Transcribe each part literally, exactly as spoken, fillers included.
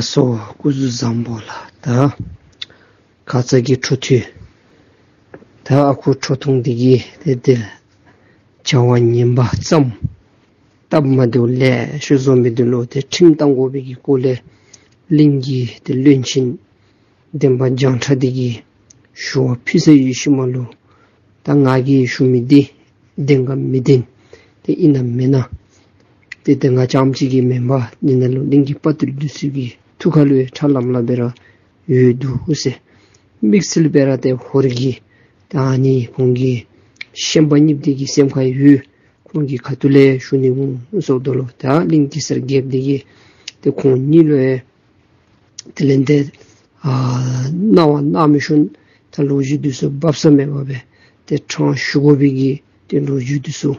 སོ་སྐུ་གཟུགས་བཟང་པོ་ལགས། ད་ཁ་ཙ་གི་འཕྲོ་མཐུད། ད་ཨ་ཁུ་ཁྲོ་ཐུང་འདི་གིས་ཏེ་དེ་བྱ་བ་ངན་པ་བརྩམས་སྟབས་མ་བདེཝ་ལེ་ཤ་བཟོ་མི་འདི་ལུ་ཏེ་ཁྲིམས་བཏང་དགོ་པའི་གི་སྐོར་ལས་གླིང་གི་ཏེ་བློན་ཆེན་འདན་མ་བྱང་ཁྲ་འདི་གིས་ཞུ་བ་ཕུལ་ས་ཡོད་ཤུལ་མ་ལུ་ད་ང་གིས་ཞུ་མི་འདི་བདེན་ག་མི་བདེན་ཏེ་ཨིན་ན་མེན་ན། ཏེ་ཏེ་ང་རྐྱངམ་གཅིག་གིས་མེན་པར་འདི་ནང་ལུ་གླིང་གི་དཔའ་རྟུལ་འདི་ཚུ་གི་ཐུགས་ཁ་ལུ་ཡང་ཁྲ་ལམ་ལམ་སྦེ་ར་ཡོད་འདུག་ཟེར། དམིགས་བསལ་སྦེ་ར་ཏེ་ཧོར་གྱི་ད་ཨ་ནི་ཁོང་གི་ཤན་པ་གཉིས་འདི་གི་སེམས་ཁར་ཡོད། ཁོང་གི་ཁ་ཐུག་ལས་ཞུ་ནི་འོང་ཟེརཝ་ད་ལུ་ད་གླིང་གེ་སར་རྒྱལཔོ་འདི་གིས་ཏེ་ཁོང་གཉིས་ལུ་ཡང་དེ་ལས་ཏེ་ཨ་གནང་བ་གནང་མི་ཤུལ་ད་ལོ་རྒྱུས་འདི་ཚུ་སྦ་གསང་མེད་པར་སྦེ་ཏེ་ཕྲང་ཞུ་དགོ་པའི་གི་ཏེ་ལོ་རྒྱུས་འདི་ཚུ་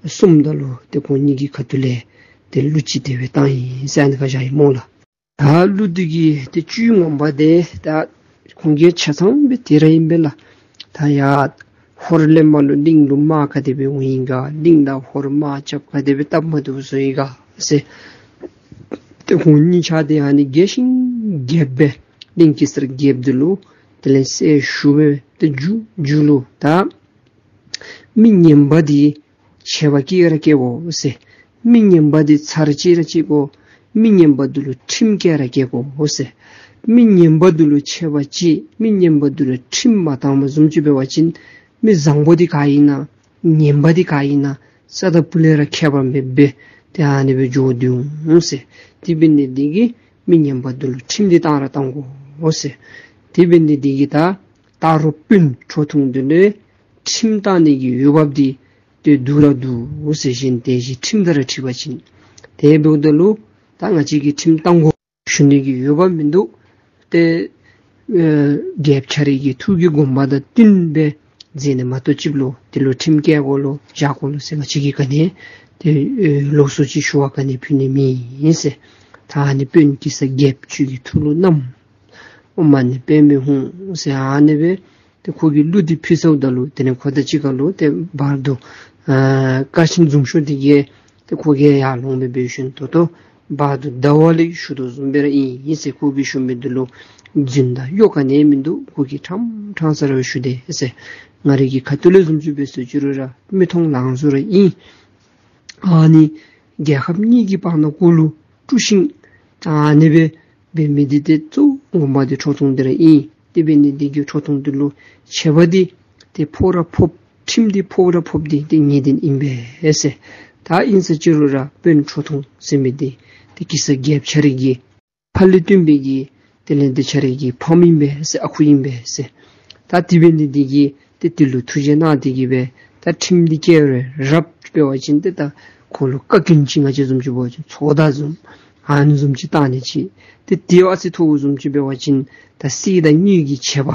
གསུངམ་ད་ལུ་ཏེ་ཁོང་གཉིས་ཀྱི་ཁ་ཐུག་ལས་ཏེ་གླུ་ཅིག་དེ་སྦེ་བཏང་ཡི་ཟེར་ཨ་ནི་ཁར་བཞག་ཡི་སྨོ་ལགས། ད་གླུ་འདི་གི་ཏེ་བཅུད་ངོ་མ་འདི་ད་ཁོང་གི་ཆ་ཚང་སྦེ་དེ་ར་ཨིན་པས་ལགས། ད་ཡ་ཧོར་ལས་མར་ལུ་གླིང་ལུ་དམག་ག་དེ་སྦེ་འོང་ཡི་ག། གླིང་དང་ཧོར་དམག་རྐྱབ་ག་དེ་སྦེ་སྟབས་མ་བདེཝ་བཟོ་ཡི་ག་ཟེར། ཏེ་ཁོང་གཉིས་ཆ་འདི་ཨ་ནི་རྒྱས་ཤིང་རྒྱསཔ་སྦེ་གླིང་གེ་སར་རྒྱལཔོ་འདི་ལུ་དེ་ལས་གསལ་ཞུ་སྦེ་ཏེ་མཇུག་མཇུག་ལུ་ད་མི་ངན་པ་འདི་ཆད་པ་གཅིག་ར་བཀལ་དགོ་ཟེར། མི་ངན་པ་འདི་ཚར་གཅིག་ར་བཅད་དགོ། མི་ངན་པ་འདི་ལུ་ཁྲིམས་བཀལ་ར་བཀལ་དགོ་ཟེར། མི་ངན་པ་འདི་ལུ་ཆད་པ་བཅད། མི་ངན་པ་འདི་ལུ་ཁྲིམས་མ་བཏངམ་བཟུམ་ཅིག་འབད་བ་ཅིན་མི་བཟང་པོ་འདི་ག་ཨིན་ན་ངན་པ་འདི་ག་ཨིན་ན་ས་དང་ཕུ་ལས་ར་ཁྱད་པར་མེདཔ་སྦེ་ཏེ་ཨ་ནི་སྦེ་འགྱོ་སྡོད་འོང་ཟེར། དེ་འབད་ནི་འདི་གིས་མི་ངན་པ་འདི་ལུ་ཁྲིམས་འདི་བཏང་ར་བཏང་དགོ་ཟེར། དེ་འབད་ནི་འདི་གིས་ད་སྟག་རོང་དཔོན་ཁྲོ་ཐུང་འདི་ལུ་ཁྲིམས་བཏང་ནི་གི་འོས་འབབ་འདི་ཏེ་སྡུག་ར་སྡུག་ཟེར། གཞན་དེ་བཞིན་ཁྲིམས་དང་ར་འཁྲིལ་བ་ཅིན་དེ་འབདཝ་ད་ལུ་ད་ང་བཅས་ཀྱིས་ཁྲིམས་བཏང་དགོ་ཞུ་ནི་གི་འོས་འབབ་མིན་འདུག། ཏེ་ཨེ་རྒྱལཔོ་ཁྱོད་རའི་གི་ཐུགས་ཀྱི་དགོངས་པ་དང་བསྟུན་སྦེ་མཛད་ནི་མ་གཏོགས་ཅིག་ལུ་དེ་ལུ་ཁྲིམས་བཀལ་དགོ་ལོ་བཞག་དགོ་ལོ་ཟེར་ང་བཅས་ཀྱིས་ག་ནི་ཏེ་ཨེ་ལོགས་སུ་ཅིག་ཞུ་བ་ག་ནི་ཕུལ་ནི་མེད་ཟེར། ད་ཨ་ནི་དཔོན་གེ་སར་རྒྱལཔོ་ཁྱོད་ཀྱི་ཐུགས་ལུ་བསྣམས། ཨོཾ་མ་ཎི་པདྨེ་ཧཱུྃ་ཟེར་ཨ་ནི་སྦེ་ཏེ་ཁོ་གིས་གླུ་འདི་ཕུལ་ཚརཝ་ད་ལུ་དེ་ལས་ཁོ་དང་གཅིག་ཁར་ལུ་ཏེ་བར་དུ་ཨ་དཀར་ཆེན་འཛུམ་ཤོར་འདི་གིས་ཏེ་ཁོ་གིས་ཡར་ལོང་སྦེ་འབད་ཞིནམ་ད་ལྟོ་བར་དུ་ཟླ་བ་ལས་ཞུ་དོ་བཟུམ་སྦེ་ར་ཨིན་ཟེར། ཁོ་གིས་ཞུ་མི་འདི་ལུ་རྫུན་དང་གཡོ་ག་ནི་མིན་འདུག། ཁོ་གིས་ཕྲང་ཕྲང་ས་ར་སྦེ་ཞུ་དེས་ཟེར། ང་རའི་གི་ཁ་ཐུག་ལས་བཟུམ་ཅིག་འབད་ཟེར་ཅི་རུང་ར་མིག་མཐོང་ལག་བཟོ་ར་ཨིན། ཨ་ནི་རྒྱལ་ཁབ་གཉིས་ཀྱི་བར་ན་གུ་ལུ་དཀྲུགས་ཤིང་ཨ་ནི་སྦེ་འབད་མི་འདི་ཏེ་གཙོ་བོ་ངོ་མ་འདི་ཁྲོ་ཐུང་འདི་ར་ཨིན། དེ་འབད་ནི་འདི་གིས་ཁྲོ་ཐུང་འདི་ལུ་ཆད་པ་འདི་ཏེ་ཕོག་ར་ཕོགཔ། ཁྲིམས་འདི་ཕོག་ར་ཕོགཔ་འདི་ཏེ་ངེས་བདེན་ཨིན་པས་ཟེར། ད་ཨིན་ཟེར་ཅི་རུང་ར་དཔོན་ཁྲོ་ཐུང་ཟེར་མི་འདི་ཏེ་གེ་སར་རྒྱལཔོ་ཁྱོད་རའི་གི་ཕ་ལས་བརྟེན་པའི་གི་དེ་ལས་ཏེ་ཁྱོད་རའི་གི་ཕམ་ཨིན་པས་ཟེར། ཨ་ཁུ་ཨིན་པས་ཟེར། ད་དེ་འབད་ནི་འདི་གིས་ཏེ་དེ་ལུ་ཐུགས་རྗེ་གནང་སྟེ་གིས་སྦེ་ད་ཁྲིམས་འདི་བཀལ་རུང་རབ་འབད་བ་ཅིན་ཏེ་ད་ཁོ་ལུ་བཀའ་བཀྱོན་ཅིག་ང་བཅས་བཟུམ་ཅིག་འབད་བ་ཅིན་ཚོགས་བརྡ་བཟུམ་ཨ་ནི་བཟུམ་ཅིག་བཏང་ནི་ཅིག། ཏེ་དེ་བ་ཨ་ཙི་མཐོ་བོ་བཟུམ་ཅིག་འབད་བ་ཅིན་ད་གསེར་དང་དངུལ་གྱི་ཆད་པ་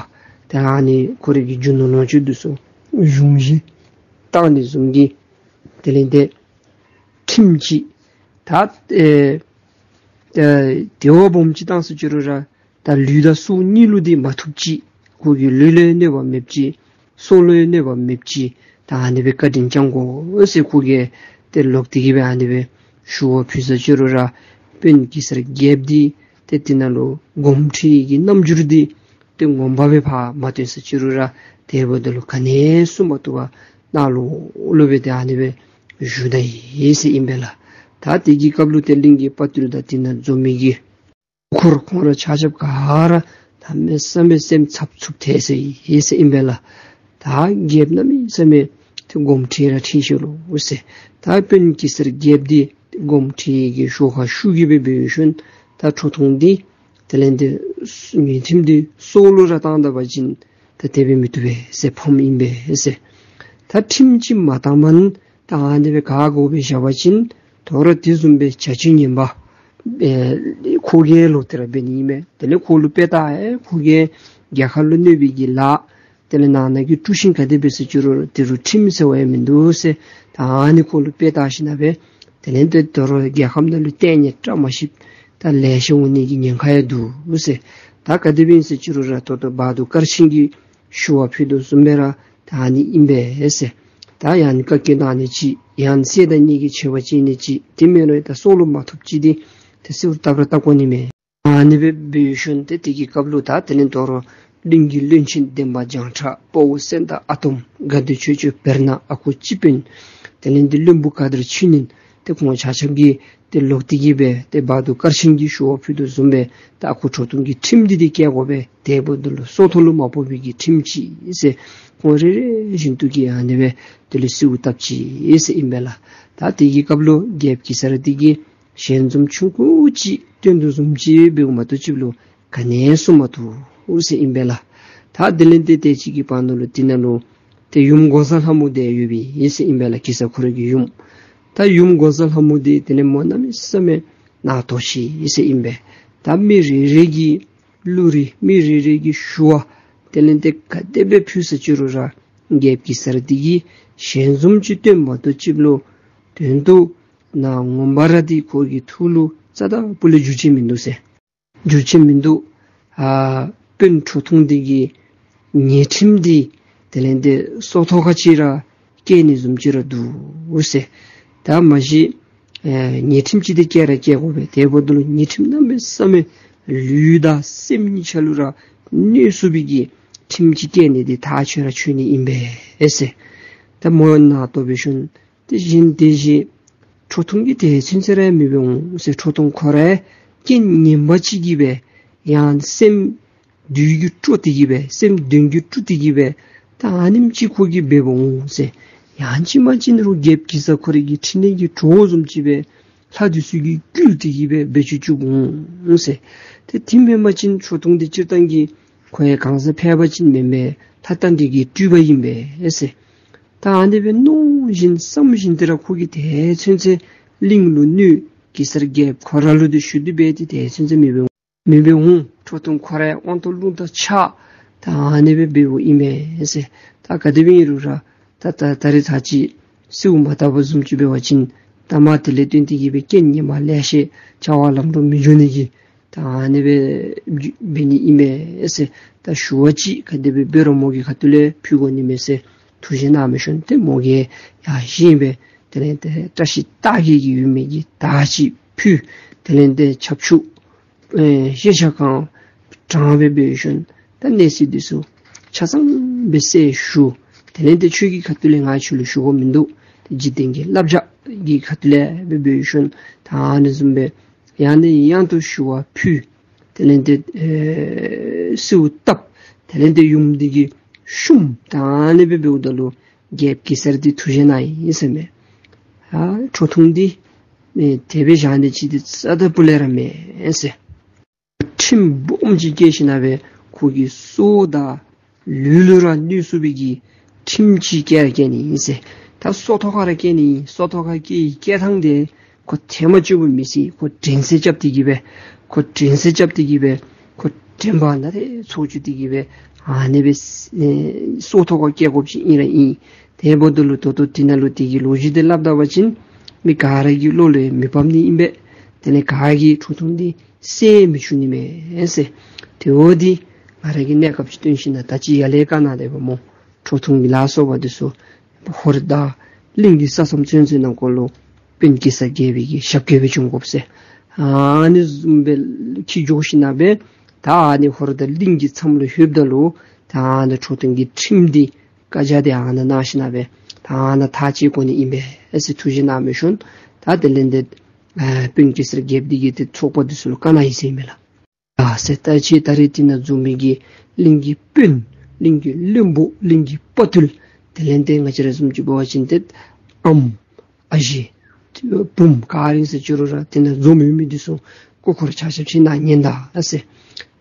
ད་ཨ་ནི་ཁོ་རའི་གི་རྒྱུ་ནོར་ལོངས་སྤྱོད་འདི་ཚུ་གཞུང་བཞེས་བཏང་ནི་བཟུམ་གྱི་དེ་ལས་ཏེ་ཁྲིམས་ཅིག། ད་ཨེ་ཨེ་དེ་བ་སྦོམ་ཅིག་བཏང་ཟེར་ཅི་རུང་ར་ད་ལུས་དང་སྲོག་གཉིས་ལུ་འདི་མ་ཐུགཔ་ཅིག། ཁོ་གི་ལུས་ལུ་ཡང་གནོད་པ་མེདཔ་ཅིག། སྲོག་ལུ་ཡང་གནོད་པ་མེདཔ་ཅིག། ད་ཨ་ནི་སྦེ་བཀའ་དྲིན་བསྐྱང་དགོ་ཟེར་ཁོ་གིས་ཏེ་ལོག་སྟེ་གིས་སྦེ་ཨ་ནི་སྦེ་ཞུ་བ་ཕུལ་ཟེར་ཅི་རུང་ར་དཔོན་གེ་སར་རྒྱལཔོ་འདི་ཏེ་དེ་ནང་ལུ་དགོངསམ་ཁྲེལ་གྱི་རྣམ་འགྱུར་འདི་ཏེ་ངོ་མ་སྦེ་ཕར་མ་སྟོན་ཟེར་ཅི་རུང་ར་དེ་འབདཝ་ད་ལུ་ག་ནི་གསུང་མ་བཏུབ་པར་གནག་ལོག་ལོག་སྦེ་ཏེ་ཨ་ནི་སྦེ་བཞུགས་ད་ཡི་ཟེར་ཨིན་པས་ལགས། ད་དེ་གི་སྐབས་ལུ་ཏེ་གླིང་གི་དཔའ་རྟུལ་དང་དེ་ནང་འཛོམས་མི་གི་འཁོར་ཁོང་ར་ཆ་ཁྱབ་ག་ར་གནམ་མེད་ས་མེད་སེམས་འཚབ་འཚུབ་ཐལ་སོ་ཡི་ཟེར་ཨིན་པས་ལགས། ད་རྒྱལཔོ་གནམ་མེད་ས་མེད་ཏེ་དགོངསམ་ཁྲེལ་ར་ཁྲེལ་ཤོར་ལོ་ཟེར། ད་དཔོན་གེ་སར་རྒྱལཔོ་འདི་དགོངསམ་ཁྲེལ་གྱི་ཤོག་ཁ་ཤུགས་ཀྱིས་སྦེ་འབད་ཞིནམ་ད་ཁྲོ་ཐུང་འདི་དེ་ལས་ཏེ་ཉེས་ཁྲིམས་འདི་སྲོག་ལུ་ར་བཏང་ད་པ་ཅིན་ད་དེ་སྦེ་མི་བཏུབ་པས་ཟེར། ཕམ་ཨིན་པས་ཟེར། ད་ཁྲིམས་ཅིག་མ་བཏངམ་ད་ཨ་ནི་སྦེ་ག་དགོ་སྦེ་བཞག་པ་ཅིན་དོ་རུང་དེ་བཟུམ་སྦེ་བྱ་སྤྱོད་ངན་པ་ཨེ་ཁོ་གིས་ལོག་སྟེ་ར་འབད་ནི་ཨིན་མས། དེ་ལས་ཁོ་ལུ་དཔེ་བལྟ་ཨེ་ཁོ་གིས་རྒྱལ་ཁབ་ལུ་གནོད་པའི་གི་ལཱ་དེ་ལས་ནང་ན་གི་དཀྲུགས་ཤིང་ག་དེ་འབད་ཟེར་ཅི་རུང་དེ་རུ་ཁྲིམས་ཟེར་བ་ཡང་མིན་འདུག་ཟེར། ད་ཨ་ནི་ཁོ་ལུ་དཔེ་བལྟ་ཞིནམ་སྦེ་དེ་ལས་ཏེ་དོ་རུང་རྒྱལ་ཁམས་ནང་ལུ་ལྟས་ངན་བཀྲ་མ་ཤིསཔ་ད་ལེ་ཤ་འོང་ནི་གི་ཉེན་ཁ་ཡང་འདུག་ཟེར། ད་ག་དེ་སྦེ་ཨིན་ཟེར་ཅི་རུང་ར་ད་ལྟོ་བར་དུ་སྐར་ཆེན་གྱིས་ཞུ་བ་ཕུལ་དོ་བཟུམ་སྦེ་ར་ད་ཨ་ནི་ཨིན་པས་ཟེར། ད་ཡང་བཀའ་བཀྱོན་གནང་ནི་ཅིག་ཡང་གསེར་དང་དངུལ་གྱི་ཆད་པ་བཅད་ནི་ཅིག། དེ་མེན་རུང་ད་སྲོག་ལུ་མ་ཐུགཔ་ཅིག་འདི་ཏེ་གསོལཝ་བཏབ་ར་བཏབ་དགོ་ནི་མས། ཨ་ནི་སྦེ་འབད་ཞིནམ་ཏེ་དེ་གི་སྐབས་ལུ་ད་དེ་ལས་དོ་རུང་གླིང་གི་བློན་ཆེན་འདན་མ་བྱང་ཁྲ་དཔའ་བོ་སེང་སྟག་ཨ་དོམ་དགའ་བདེ་ཆོས་སྐྱོང་བེར་ནག་ཨ་ཁུ་སྤྱི་དཔོན་དེ་ལས་ཏེ་བློན་པོ་བཀའ་དར་ཆོས་ཉིད་ཏེ་ཁོང་ཆ་ཁྱབ་ཀྱིས་ཏེ་ལོག་སྟེ་གི་སྦེ་ཏེ་བ་དུར་དཀར་ཆེན་གྱིས་ཞུ་བ་ཕུལ་དོ་བཟུམ་སྦེ་ད་ཨ་ཁུ་ཁྲོ་ཐུང་གི་ཁྲིམས་འདི་ཏེ་བཀལ་དགོ་པས། དེ་འབདཝ་ད་ལུ་སྲོག་ཐོག་ལུ་མ་ཕོག་པའི་གི་ཁྲིམས་ཅིག་ཟེར་ཁོང་རེ་རེ་བཞིན་དུ་གིས་ཨ་ནི་སྦེ་དེ་ལུ་གསོལཝ་བཏབ་ཅི་ཟེར་ཨིན་པས་ལགས། ད་དེ་གི་སྐབས་ལུ་རྒྱལཔོ་གེ་སར་འདི་གིས་ཞལ་འཛུམ་ཆུང་ཀུ་ཅིག་སྟོན་དོ་བཟུམ་ཅིག་འབདཝ་མ་གཏོགས་ཅིག་ལུ་ག་ནི་གསུང་མ་བཏུབ་ཟེར་ཨིན་པས་ལགས། ད་དེ་ལས་ཏེ་དེ་ཅིག་གི་བར་ན་ལུ་དེ་ནང་ལུ་ཏེ་ཡུམ་འགོག་བཟའ་ལྷ་མོ་དེ་ཡོད་པས་ཟེར་ཨིན་པས་ལགས། གེ་སར་ཁོ་རའི་གི་ཡུམ། ད་ཡུམ་འགོག་བཟའ་ལྷ་མོ་དེ་དེ་ལས་མོ་གནམ་མེད་ས་མེད་ནང་དོག་ཅི་ཟེར་ཨིན་པས། ད་མི་རེ་རེ་གིས་བློ་རེ་མི་རེ་རེ་གིས་ཞུ་བ་དེ་ལས་ཏེ་ག་དེ་སྦེ་ཕུལ་ས་ཅི་རུང་ར་རྒྱལཔོ་གེ་སར་འདི་གིས་ཞལ་འཛུམ་ཅིག་སྟོན་མ་གཏོགས་ཅིག་ལུ་དོན་དུ་ནང་ངོ་མ་ར་འདི་ཁོ་གི་ཐུགས་ལུ་རྩ་དང་སྤུ་ལས་འགྱུར་ཅིག་མིན་འདུག་ཟེར། འགྱུར་ཅིག་མིན་འདུག། ཨ་དཔོན་ཁྲོ་ཐུང་འདི་གིས་ཉེས་ཁྲིམས་འདི་དེ་ལས་ཏེ་སྲོག་ཐོག་ཁ་ཅིག་ར་བཀལ་ནི་བཟུམ་ཅིག་ར་འདུག་ཟེར། ད་མ་གཞི་ཨེ་ཉེས་ཁྲིམས་ཅིག་འདི་བཀལ་ར་བཀལ་དགོ་པས། དེ་འབདཝ་ད་ལུ་ཉེས་ཁྲིམས་གནམ་མེད་ས་མེད་ལུས་དང་སེམས་གཉིས་ཆ་ལུ་ར་གནོད་ཚུགས་པའི་གི་ཁྲིམས་ཅིག་བཀལ་ནི་འདི་ཐག་ཆོད་ར་ཆོད་ནི་ཨིན་པས་ཟེར། ད་མོ་ནང་དོག་འབད་ཞིནམ་དེ་བཞིན་དེ་བཞིན་ཁྲོ་ཐུང་གིས་དེ་ཚུན་ཚོད་ར་མི་འབད་འོང་ཟེར། ཁྲོ་ཐུང་ཁོ་ར་རྐྱེན་ངན་པ་ཅིག་གིས་སྦེ་ཡང་སེམས་བདུད་ཀྱིས་དཀྲུགས་ཏེ་གི་སྦེ་སེམས་གདོན་གྱིས་དཀྲུགས་ཏེ་གི་སྦེ་ད་ཨ་ནེམ་ཅིག་ཁོ་གིས་འབད་འབདཝ་འོང་ཟེར། ཡང་ཅིན་མ་ཅིན་རུང་རྒྱལཔོ་གེ་སར་ཁོ་རའི་གི་ཕྲིན་ལས་ཀྱི་གྲོགས་བཟུམ་ཅིག་སྦེ་ལྷ་འདི་ཚུ་གིས་བསྐུལ་ཏེ་གི་སྦེ་འབད་བཅུག་བཅུགཔ་འོང་ཟེར། ཏེ་དེ་མེན་པ་ཅིན་ཁྲོ་ཐུང་འདི་སྤྱིར་བཏང་གི་ཁོ་ཡང་གང་ཟག་ཕལ་པ་ཅིག་མེན་པས། ལྷ་རྟ་མགྲིན་གྱི་སྤྲུལ་པ་ཨིན་པས་ཟེར། ད་ཨ་ནི་སྦེ་མནོ་བཞིན་བསམ་བཞིན་དེ་ར་ཁོ་གིས་དེ་ཚུན་ཚོད་གླིང་ལུ་གནོད་གེ་སར་རྒྱལཔོ་ཁོ་ར་ལུ་འདི་ཞུ་སྟེ་འབད་དེ་དེ་ཚུན་ཚོད་མི་འབད་འོང་། མི་འབད་འོང་། ཁྲོ་ཐུང་ཁོ་ར་ཡང་དབང་ཐང་རླུང་རྟ་ཆག། ད་ཨ་ནི་སྦེ་འབདཝ་ཨིན་མས་ཟེར། ད་ག་དེ་སྦེ་ཨིན་རུང་ར་ད་ད་ད་རེས་ད་ཅི་གསོལཝ་མ་བཏབ་པ་བཟུམ་ཅིག་འབད་བ་ཅིན་ད་མ་དེ་ལས་བརྟེན་ཏེ་གི་སྦེ་རྐྱེན་ངན་པ་ལེ་ཤ་བྱ་བ་ལམ་འགྲོ་མི་འགྱོ་ནི་གི་ད་ཨ་ནི་སྦེ་འབད་ནི་ཨིན་མས་ཟེར། ད་ཞུ་བ་ཅིག་ག་དེ་སྦེ་འབད་རུང་མོ་གི་ཁ་ཐུག་ལས་ཕུལ་དགོ་ནི་མས་ཟེར་ཐུགས་བཞེད་གནང་འབད་ཞིནམ་ཏེ་མོ་གིས་ཡང་ཞུ་ཡི་པས། དེ་ལས་ཏེ་བཀྲ་ཤིས་རྟགས་བརྒྱད་ཀྱི་ཡོད་མི་གི་དར་ཅིག་ཕུལ། དེ་ལས་ཏེ་ཆབ་ཆུ་ཨེ་ཤེས་བྱ་གང་དྲངས་སྦེ་འབད་ཞིནམ་ད་གནས་ཚུལ་འདི་ཚུ་ཆ་ཚང་སྦེ་གསལ་ཞུ། དེ་ལས་ཏེ་ཁྱོད་ཀྱི་ཁ་ཐུག་ལས་ང་ཁྱོད་ལུ་ཞུ་དགོཔ་མིན་འདུག། ཏེ་འཇིག་རྟེན་གྱི་བསླབ་བྱ་གི་ཁ་ཐུག་ལས་སྦེ་འབད་ཞིནམ་ད་ཨ་ནི་བཟུམ་སྦེ་ཡང་ནས་ཡང་དུ་ཞུ་བ་ཕུལ། དེ་ལས་ཏེ་ཨེ་གསོལཝ་བཏབ། དེ་ལས་ཏེ་ཡུམ་འདི་གིས་བཤུམས། ད་ཨ་ནི་སྦེ་འབདཝ་ད་ལུ་རྒྱལཔོ་གེ་སར་འདི་ཐུགས་བཞེད་གནང་ཡི་ཟེར་མས། ཨ་ཁྲོ་ཐུང་འདི་ཨེ་དེ་སྦེ་བཞག་ནི་ཅིག་འདི་རྩ་དང་སྤུ་ལས་ར་མེན་ཟེར། ཁྲིམས་སྦོམ་ཅིག་བཀལ་ཞིནམ་སྦེ་ཁོ་གི་སྲོག་དང་ལུས་ལུ་ར་གནོད་ཚུགས་པའི་གི་ཁྲིམས་ཅིག་བཀལ་ར་བཀལ་ནི་ཨིན་ཟེར། ད་སྲོག་ཐོག་ཁར་ར་བཀལ་ནི་ཨིན། སྲོག་ཐོག་ཁར་བཀལ་བཀལ་ཐངས་འདི་ཁོ་ཐེངས་མ་གཅིག་པོ་མི་སྲིད། ཁོ་དྲན་གསོ་རྐྱབ་སྟེ་གི་སྦེ་ཁོ་དྲན་གསོ་རྐྱབ་སྟེ་གི་སྦེ་ཁོ་དྲན་པ་ནང་ཏེ་ཚོར་བཅུག་སྟེ་གི་སྦེ་ཨ་ནི་སྦེ་ཨེ་སྲོག་ཐོག་ཁར་བཀལ་དགོཔ་ཅིག་ཨིན་ར་ཨིན། དེ་འབདཝ་ད་ལུ་ད་ལྟོ་འདི་ནང་ལུ་དེ་གི་ལོ་རྒྱུས་འདི་སླབ་ད་པ་ཅིན་མི་ག་ར་གི་བློ་ལུ་ཡང་མི་འབབ་ནི་ཨིན་པས། དེ་ལས་ག་གིས་ཁྲོ་ཐུང་འདི་བསད་མི་ཚུགས་ནི་མས་ཟེར། དེ་འབདཝ་ད་ང་ར་གིས་གནས་སྐབས་ཅིག་སྟོན་ཞིན་ན་ད་ཅི་ཡར་ལས་བཀའ་གནང་སྟེ་འབདཝ་སྨོ། ཁྲོ་ཐུང་གི་ལ་སོགས་པ་འདི་ཚུ་ཧོར་དང་གླིང་གི་ས་མཚམས་ཚུན་ཚོད་ནང་འཁོད་ལུ་དཔོན་གེ་སར་རྒྱལ་པོའི་གི་ཞབས་སྐྱེལ་སྦེ་བྱོན་དགོཔ་ཟེར། ཨ་ནི་བཟུམ་སྦེ་འཁྱིད་འགྱོ་ཞིན་ན་སྦེ་ད་ཨ་ནི་ཧོར་དང་གླིང་གི་མཚམས་ལུ་ལྷོདཔ་ད་ལུ་ད་ཨ་ནི་ཁྲོ་ཐུང་གི་ཁྲིམས་འདི་བཀའ་རྒྱ་འདི་ཨ་ནཱ་གནང་ཞིན་ན་སྦེ་ད་ཨ་ནཱ་ཐག་བཅད་དགོ་ནི་ཨིན་པས་ཟེར་ཐུགས་བཞེད་གནང་འབད་ཞིནམ་ད་དེ་ལས་ཏེ་ཨ་དཔོན་གེ་སར་རྒྱལཔོ་འདི་གིས་ཏེ་ཚོགས་པ་འདི་ཚུ་ལུ་བཀའ་གནང་ཡི་ཟེར་མས་ལགས། ཨ་ཟེར་ད་ཅི་ད་རེས་འདི་ནང་འཛོམས་མི་གི་གླིང་གི་དཔོན་གླིང་གི་བློན་པོ་གླིང་གི་དཔའ་རྟུལ་དེ་ལས་ཏེ་ང་བཅས་ར་བཟུམ་ཅིག་འབད་བ་ཅིན་ཏེ་ཨམ་ཨ་ཞེ་བུམོ་ག་ར་ཨིན་ཟེར་ཅི་རུང་ར་འདི་ནང་འཛོམས་ཡོད་མི་འདི་ཚུ་སྐུ་འཁོར་ཆ་ཁྱབ་ཅིག་ནང་ཉན་ད་ཨ་ཟེར།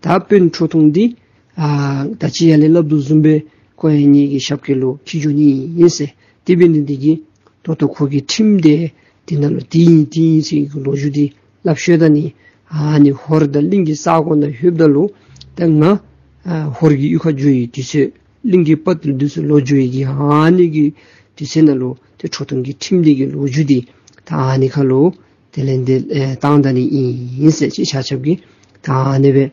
ད་དཔོན་ཁྲོ་ཐུང་འདི་ཨ་ད་ཅི་ཡར་ལས་སླབ་དོ་བཟུམ་སྦེ་ཁོ་ཡང་ངེ་གི་ཞབས་སྐྱེལ་ལུ་འཁྱིད་འགྱོ་ནི་ཨིན་ཟེར། དེ་འབད་ནི་འདི་གིས་ད་ལྟོ་ཁོ་གི་ཁྲིམས་འདི་འདི་ནང་ལུ་འདི་ཨིན་འདི་ཨིན་ཟེར་གྱི་ལོ་རྒྱུས་འདི་སླབ་ཤོར་ད་ནི་ཨ་ནི་ཧོར་དང་གླིང་གི་ས་གོ་ནང་ལྷོདཔ་ད་ལུ་ད་ང་ཨ་ཧོར་གྱི་གཡུས་ཁར་འགྱོ་བའི་དུས་ཚོད་གླིང་གི་དཔའ་རྟུལ་འདི་ཚུ་ལོག་འགྱོ་བའི་གི་ཨ་ནི་གི་དུས་ཚོད་ནང་ལུ་ཏེ་ཁྲོ་ཐུང་གི་ཁྲིམས་འདི་གི་ལོ་རྒྱུས་འདི་ད་ཨ་ནི་ཁར་ལུ་དེ་ལས་ཏེ་ཨེ་བཏང་ད་ནི་ཨིན་ཟེར་ཅིག་ཆ་ཁྱབ་ཀྱིས་ད་ཨ་ནི་སྦེ་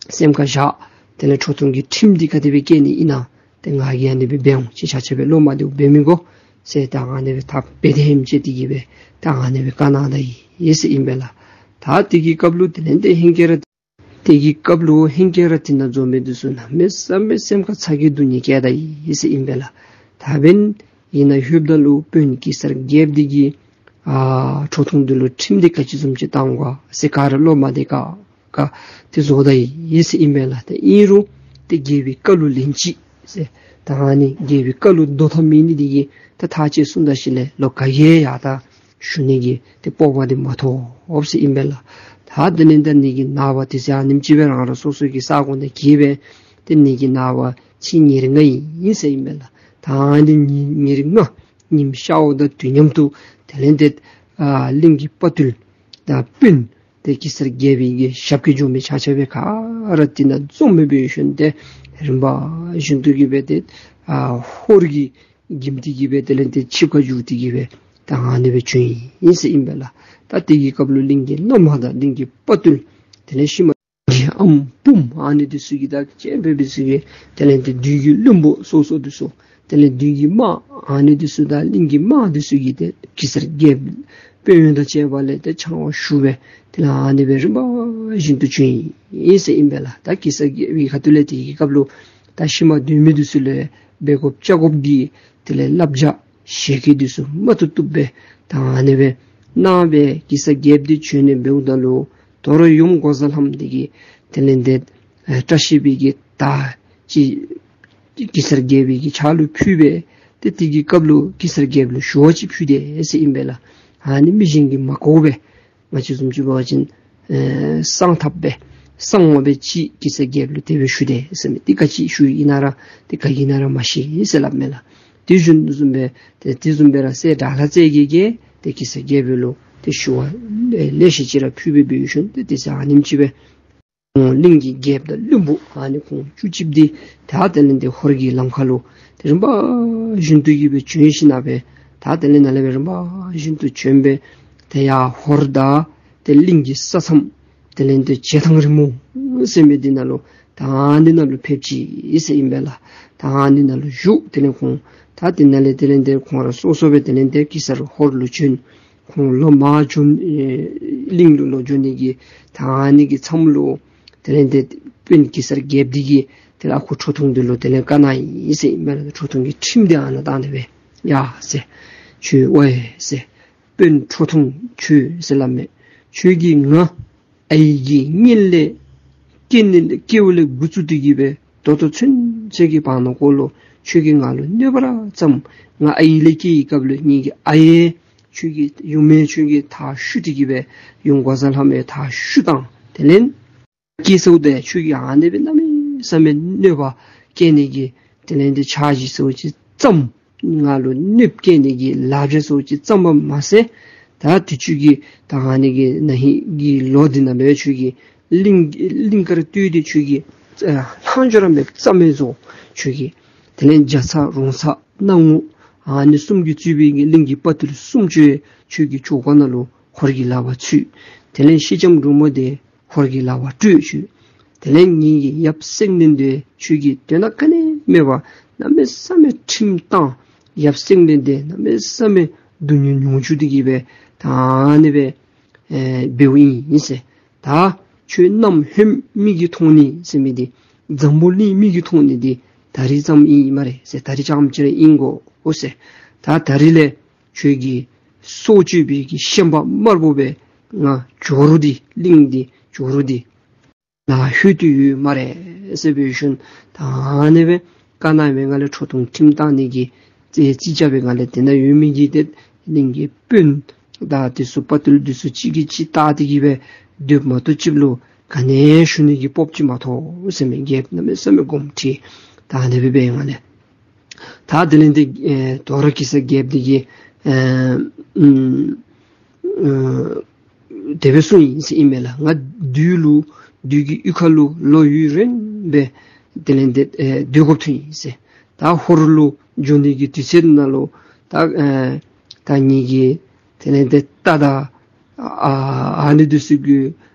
སེམས་ཁར་བཞག། དེ་ལས་ཁྲོ་ཐུང་གི་ཁྲིམས་འདི་ག་དེ་སྦེ་བཀལ་ནི་ཨིན་ན་ཏེ་ང་གིས་ཨ་ནི་སྦེ་འབད་འོང་། ཁྱེད་ཆ་ཁྱབ་སྦེ་བློ་མ་བདེཝ་འབད་མི་དགོ་ཟེར་ད་ཨ་ནི་སྦེ་ཐག་རྦད་དེ་ཧེམ་བཅད་དེ་གི་སྦེ་ད་ཨ་ནི་སྦེ་བཀའ་གནང་ད་ཡི་ཟེར་ཨིན་པས་ལགས། ད་དེ་གི་སྐབས་ལུ་དེ་ལས་ཏེ་ཧིང་གིས་ར་ དེ་གི་སྐབས་ལུ་ཧེང་སྐལ་ར་དེ་ནང་འཛོམས་མི་འདི་ཚུ་གནམ་མེད་ས་མེད་སེམས་ཁར་ཚ་གྱང་སྡུག་བསྔལ་བསྐྱེད་ད་ཡི་ཟེར་ཨིན་པས་ལགས། ད་འབདན་ཨིན་ན་ལྷོདཔ་ད་ལུ་དཔོན་གེ་སར་རྒྱལཔོ་འདི་གིས་ཨ་ཁྲོ་ཐུང་འདི་ལུ་ཁྲིམས་འདི་ག་ཅི་བཟུམ་ཅིག་བཏང་དགོ་ཟེར་ག་ར་བློ་མ་བདེ་ཁག་ཁ་དེ་བཟོ་ད་ཡི་ཟེར་ཨིན་པས་ལགས། ད་ཨིན་རུང་ཏེ་རྒྱལ་པོའི་བཀའ་ལུ་ལན་ཅིག་ཟེར། ད་ཨ་ནི་རྒྱལ་པོའི་བཀའ་ལུ་སྡོད་ཐབས་མེད་ནི་འདི་གིས་ད་ཐག་བཅད་སོང་ད་ཞིནམ་ལས་ལོག་ག་གིས་ཡང་ད་ཞུ་ནི་གི་ཏེ་སྤོབས་པ་འདི་མ་ཐོབ་ཟེར་ཨིན་པས་ལགས། ད་དེ་ལས་ད་ནི་གི་ནངས་པ་དེ་ཚེ་ཨ་ནེམ་ཅིག་སྦེ་རང་རང་སོ་སོ་གི་ས་གོ་ནང་གི་སྦེ་ཏེ་ནི་གི་ནངས་པ་ཚེས་ཉེར་ལྔ་ཨིན་ཟེར་ཨིན་པས་ལགས། ད་ཨ་ནི་ཉེར་ལྔ་ཉིམ་ཤརཝ་དང་དུས་མཉམ་དུ་དེ་ལས་ཏེ་ཨ་གླིང་གི་དཔའ་རྟུལ་དང་དཔོན་ཏེ་གེ་སར་རྒྱལ་པོའི་གི་ཞབས་ཀྱིས་འཇུ་མི་ཆ་ཁྱབ་སྦེ་ག་ར་དེ་ནང་འཛོམས་མི་འབད་ཞིནམ་ཏེ་རིམ་པ་བཞིན་དུ་གི་སྦེ་ཏེ་ཨ་ཧོར་གྱི་གིམ་ཏེ་གི་སྦེ་དེ་ལས་ཏེ་ཆིབས་ཁར་བཞུགས་ཏེ་གི་སྦེ་ད་ཨ་ནི་སྦེ་བྱོན་ཡི་ཟེར་ཨིན་པས་ལགས། ད་དེ་གི་སྐབས་ལུ་གླིང་གི་བླ་མ་དང་གླིང་གི་དཔའ་རྟུལ་དེ་ལས་ཤུལ་མ་གི་ཨམ་བུམོ་ཨ་ནི་འདི་ཚུ་གིས་ད་ཅེ་འབད་འབད་ཚུ་གིས་དེ་ལས་ཏེ་བདུད་ཀྱི་བློན་པོ་སོ་སོ་འདི་ཚུ་དེ་ལས་བདུད་ཀྱི་དམག་ཨ་ནི་འདི་ཚུ་དང་གླིང་གི་དམག་འདི་ཚུ་གིས་ཏེ་གེ་སར་རྒྱལཔོ་དཔོན་གཡོག་དང་བཅས་པ་ལས་ཏེ་ཕྱག་དབང་ཞུ་སྦེ་དེ་ལས་ཨ་ནི་སྦེ་རིམ་པ་བཞིན་དུ་བྱོན་ཡི་ཟེར་ཨིན་པས་ལགས། ད་གེ་སར་རྒྱལ་པོའི་ཁ་ཐུག་ལས་དེ་གི་སྐབས་ལུ་ད་ཤུལ་མ་སྡོད་མི་འདི་ཚུ་ལུ་འབད་དགོཔ་བྱ་དགོཔ་གི་དེ་ལས་བསླབ་བྱ་ཞལ་བཀོད་འདི་ཚུ་མ་ཐུབ་ཐུབ་སྦེ་ད་ཨ་ནི་སྦེ་གནང་སྦེ་གེ་སར་རྒྱལཔོ་འདི་བྱོན་ནི་འབདཝ་ད་ལུ་དོ་རུང་ཡུམ་འགོག་བཟའ་ལྷ་མོ་འདི་གིས་དེ་ལས་ཏེ་ཨེ་བཀྲ་ཤིས་པའི་གི་དར་ཅིག་གེ་སར་རྒྱལ་པོའི་གི་ཕྱག་ལུ་ཕུལ་སྦེ་ཏེ་དེ་གི་སྐབས་ལུ་གེ་སར་རྒྱལཔོ་ལུ་ཞུ་བ་ཅིག་ཕུལ་དེས་ཟེར་ཨིན་པས་ལགས། ཨ་ནི་མི་གཞན་གྱིས་མ་གོ་བར་ང་བཅས་བཟུམ་ཅིག་འབད་བ་ཅིན་ཨེ་གསང་ཐབས་སྦེ་གསང་བ་སྦེ་ཅིག་གེ་སར་རྒྱལཔོ་ལུ་དེ་སྦེ་ཞུ་དེས་ཟེར་མི་འདི་ག་ཅི་ཞུ་ཨིན་ན་ར་ཏེ་ག་གིས་ན་ར་མ་ཤེས་ཟེར་སླབ་མས་ལགས། དེ་བཞིན་དུ་བཟུམ་སྦེ་ཏེ་དེ་བཟུམ་སྦེ་ར་སྲས་དགྲ་ལྷ་རྩེ་རྒྱལ་གྱིས་ཏེ་གེ་སར་རྒྱལཔོ་ལུ་ཏེ་ཞུ་བ་ལེ་ལེ་ཤ་ཅིག་ར་ཕུལ་སྦེ་འབད་ཞིནམ་ཏེ་དེ་ཚེ་ཨ་ནེམ་ཅིག་སྦེ་གླིང་གི་རྒྱལཔོ་དང་བློན་པོ་ཨ་ནི་ཁོང་བཅུ་གཅིག་འདི་ད་དེ་ལས་ཏེ་ཧོར་གྱི་ལམ་ཁ་ལུ་ཏེ་རིམ་པ་བཞིན་དུ་གི་སྦེ་བྱོན་ཞིནམ་སྦེ་ད་དེ་ལས་ནཱ་ལས་སྦེ་རིམ་པ་བཞིན་དུ་བྱོན་སྦེ་ཏེ་ཡར་ཧོར་དང་ཏེ་གླིང་གི་ས་མཚམས་དེ་ལས་ཏེ་བྱེ་ཐང་རིང་མོ་ཟེར་མི་འདི་ནང་ལུ་ད་ཨ་ནི་ནང་ལུ་ཕེབས་ཅི་ཟེར་ཨིན་པས་ལགས། ད་ཨ་ནི་ནང་ལུ་བཞུགས། དེ་ལས་ཁོང་ད་དེ་ནང་ལས་དེ་ལས་ཏེ་ཁོང་ར་སོ་སོ་སྦེ་དེ་ལས་ཏེ་གེ་སར་ཧོར་ལུ་བྱོན། ཁོང་ལོག་མར་བྱོན་ཨེ་གླིང་ལུ་ལོག་འགྱོ་ནི་གི་ད་ཨ་ནི་གི་མཚམས་ལུ་དེ་ལས་ཏེ་དཔོན་གེ་སར་རྒྱལཔོ་འདི་གིས་དེ་ལས་ཨ་ཁུ་ཁྲོ་ཐུང་འདི་ལུ་དེ་ལས་བཀའ་གནང་ཡི་ཟེར་ཨིན་པས་ལགས། ཁྲོ་ཐུང་གི་ཁྲིམས་འདི་ཨ་ནཱ་བཏང་སྟེ་སྦེ་ཡ་ཟེར་ཁྱོད་ཝའེ་ཟེར་དཔོན་ཁྲོ་ཐུང་ཁྱོད་ཟེར་སླབ་མས། ཁྱོད་ཀྱིས་ང་ཨའི་གི་མངལ་ལས་སྐྱེ་ནི་སྐྱེཝ་ལས་འགོ་བཙུགས་ཏེ་གི་སྦེ་ད་ལྟོ་ཚུན་ཚོད་ཀྱི་བར་ན་ཀོ་ལུ་ཁྱོད་ཀྱིས་ང་ལུ་གནོད་པ་ར་བརྩམས། ང་ཨའི་ལས་སྐྱེས་ཡི་སྐབས་ལུ་ངེ་གི་ཨའི་ཁྱོད་ཀྱི་ཡུམ་མེ་ཁྱོད་ཀྱི་མཐའ་བཤུད་དེ་གི་སྦེ་ཡུམ་འགོག་བཟའ་ལྷ་མོའི་མཐའ་བཤུད་བཏང་། དེ་ལས་སྐྱེས་སོ་དེ་ཁྱོད་ཀྱིས་ཨ་ནི་སྦེ་གནམ་མེད་ས་མེད་གནོད་པ་བསྐྱལ་ནི་གི་དེ་ལས་ཏེ་འཆར་གཞི་ཚུ་ཅིག་བརྩམས། ང་ལུ་གནོདཔ་བསྐྱལ་ནི་གི་ལཱ་བྱ་ཚུ་ཅིག་བརྩམས་པ་མ་ཚད་ད་དེ་ཁྱོད་ཀྱིས་ད་ཨ་ནི་གི་ན་ཧིང་གི་ལོ་འདི་ནང་ལུ་ཁྱོད་ཀྱིས་གླིང་གླིང་དཀར་སྟོད་འདི་ཁྱོད་ཀྱིས་ལྷག་འཕྲོ་ར་མེདཔ་རྩ་མེད་བཟོ། ཁྱོད་ཀྱིས་དེ་ལས་རྒྱ་ཚ་རོང་ཚ་སྣང་ངུ་ཨ་ནི་གསུམ་གྱིས་གཙོས་པའི་གླིང་གི་དཔའ་རྟུལ་སུམ་ཅུ་ཁྱོད་ཀྱི་ཕྱོགས་ཁ་ནང་ལུ་ཧོར་གྱི་ལག་པར་ཚུད། དེ་ལས་ཤེལ་ལྕམ་འབྲུག་མོ་དེ་ཧོར་གྱི་ལག་པར་སྤྲོད་ཅིག། དེ་ལས་ངེ་གི་ཡབ་སེང་བློན་དེ་ཁྱོད་ཀྱིས་དོན་དག་ག་ནི་མེད་པར་གནམ་མེད་ས་མེད་ཁྲིམས་བཏང་། ཡབ་སེང་བློན་དེ་གནམ་མེད་ས་མེད་སྡུག་བསྔལ་མྱོང་བཅུག་སྟེ་གི་སྦེ་ད་ཨ་ནི་སྦེ་ཨེ་འབདཝ་ཨིན་ཟེར། ད་ཁྱོད་གནམ་ཧོནམ་མིག་གིས་མཐོང་ནི་ཟེར་མི་འདི་འཛམ་བུ་གླིང་མིག་གིས་མཐོང་ནི་འདི་ད་རིས་ཙམ་ཨིན་སྨ་རེ་ཟེར། ད་རིས་ཙམ་ཅིག་ར་ཨིན་གོ་ཨོ་ཟེར། ད་ད་རིས་ལས་ཁྱོད་ཀྱི་སྲོག་གཅོད་པའི་གི་ཤན་པ་དམར་པོ་སྦེ་ང་ཇོ་རུ་འདི་གླིང་འདི་ཇོ་རུ་འདི་ནཱ་ལྷོད་དེ་ཡོད་སྨ་རེ་ཟེར་འབད་ཞིནམ་ད་ཨ་ནི་སྦེ་བཀའ་གནང་བའི་ངང་ལས་ཁྲོ་ཐུང་ཁྲིམས་བཏང་ནི་གི་རྩིས་རྩིས་རྐྱབ་པའི་ངང་ལས་དེ་ནང་ཡོད་མི་གི་ཏེ་གླིང་གི་དཔོན་དང་དེ་ཚུ་དཔའ་རྟུལ་དེ་ཚུ་གཅིག་གིས་གཅིག་བལྟ་སྟེ་གི་སྦེ་སྡོདཔ་མ་གཏོགས་ཅིག་ལུ་ག་ནི་ཞུ་ནི་གི་སྤོབས་ཅིག་མ་ཐོབ་ཟེར་མི་རྒྱལཔོ་གནམ་མེད་ས་མེད་དགོངསམ་ཁྲེལ། ད་ཨ་ནི་སྦེ་འབད་བའི་ངང་ལས་ད་དེ་ལས་ཏེ་ཨེ་དོ་རུང་གེ་སར་རྒྱལཔོ་འདི་གིས་ཨེ་ཨུམ་ཨེ་དེ་སྦེ་གསུངས་ཡི་ཟེར་ཨིན་མས་ལགས། ང་བདུད་ལུ་བདུད་ཀྱི་གཡུས་ཁ་ལུ་ལོ་ཡུན་རིངམོ་སྦེ་དེ་ལས་ཏེ་ཨེ་སྡོད་དགོཔ་ཐོན་ཡི་ཟེར། ད་ཧོར་ལུ་འགྱོ་ནི་གི་དུས་ཚོད་ནང་ལུ་ད་ཨེ་ད་ངེ་གི་དེ་ལས་ཏེ་རྟ་དང་ཨ་ཨ་ནི་འདི་ཚུ་གི་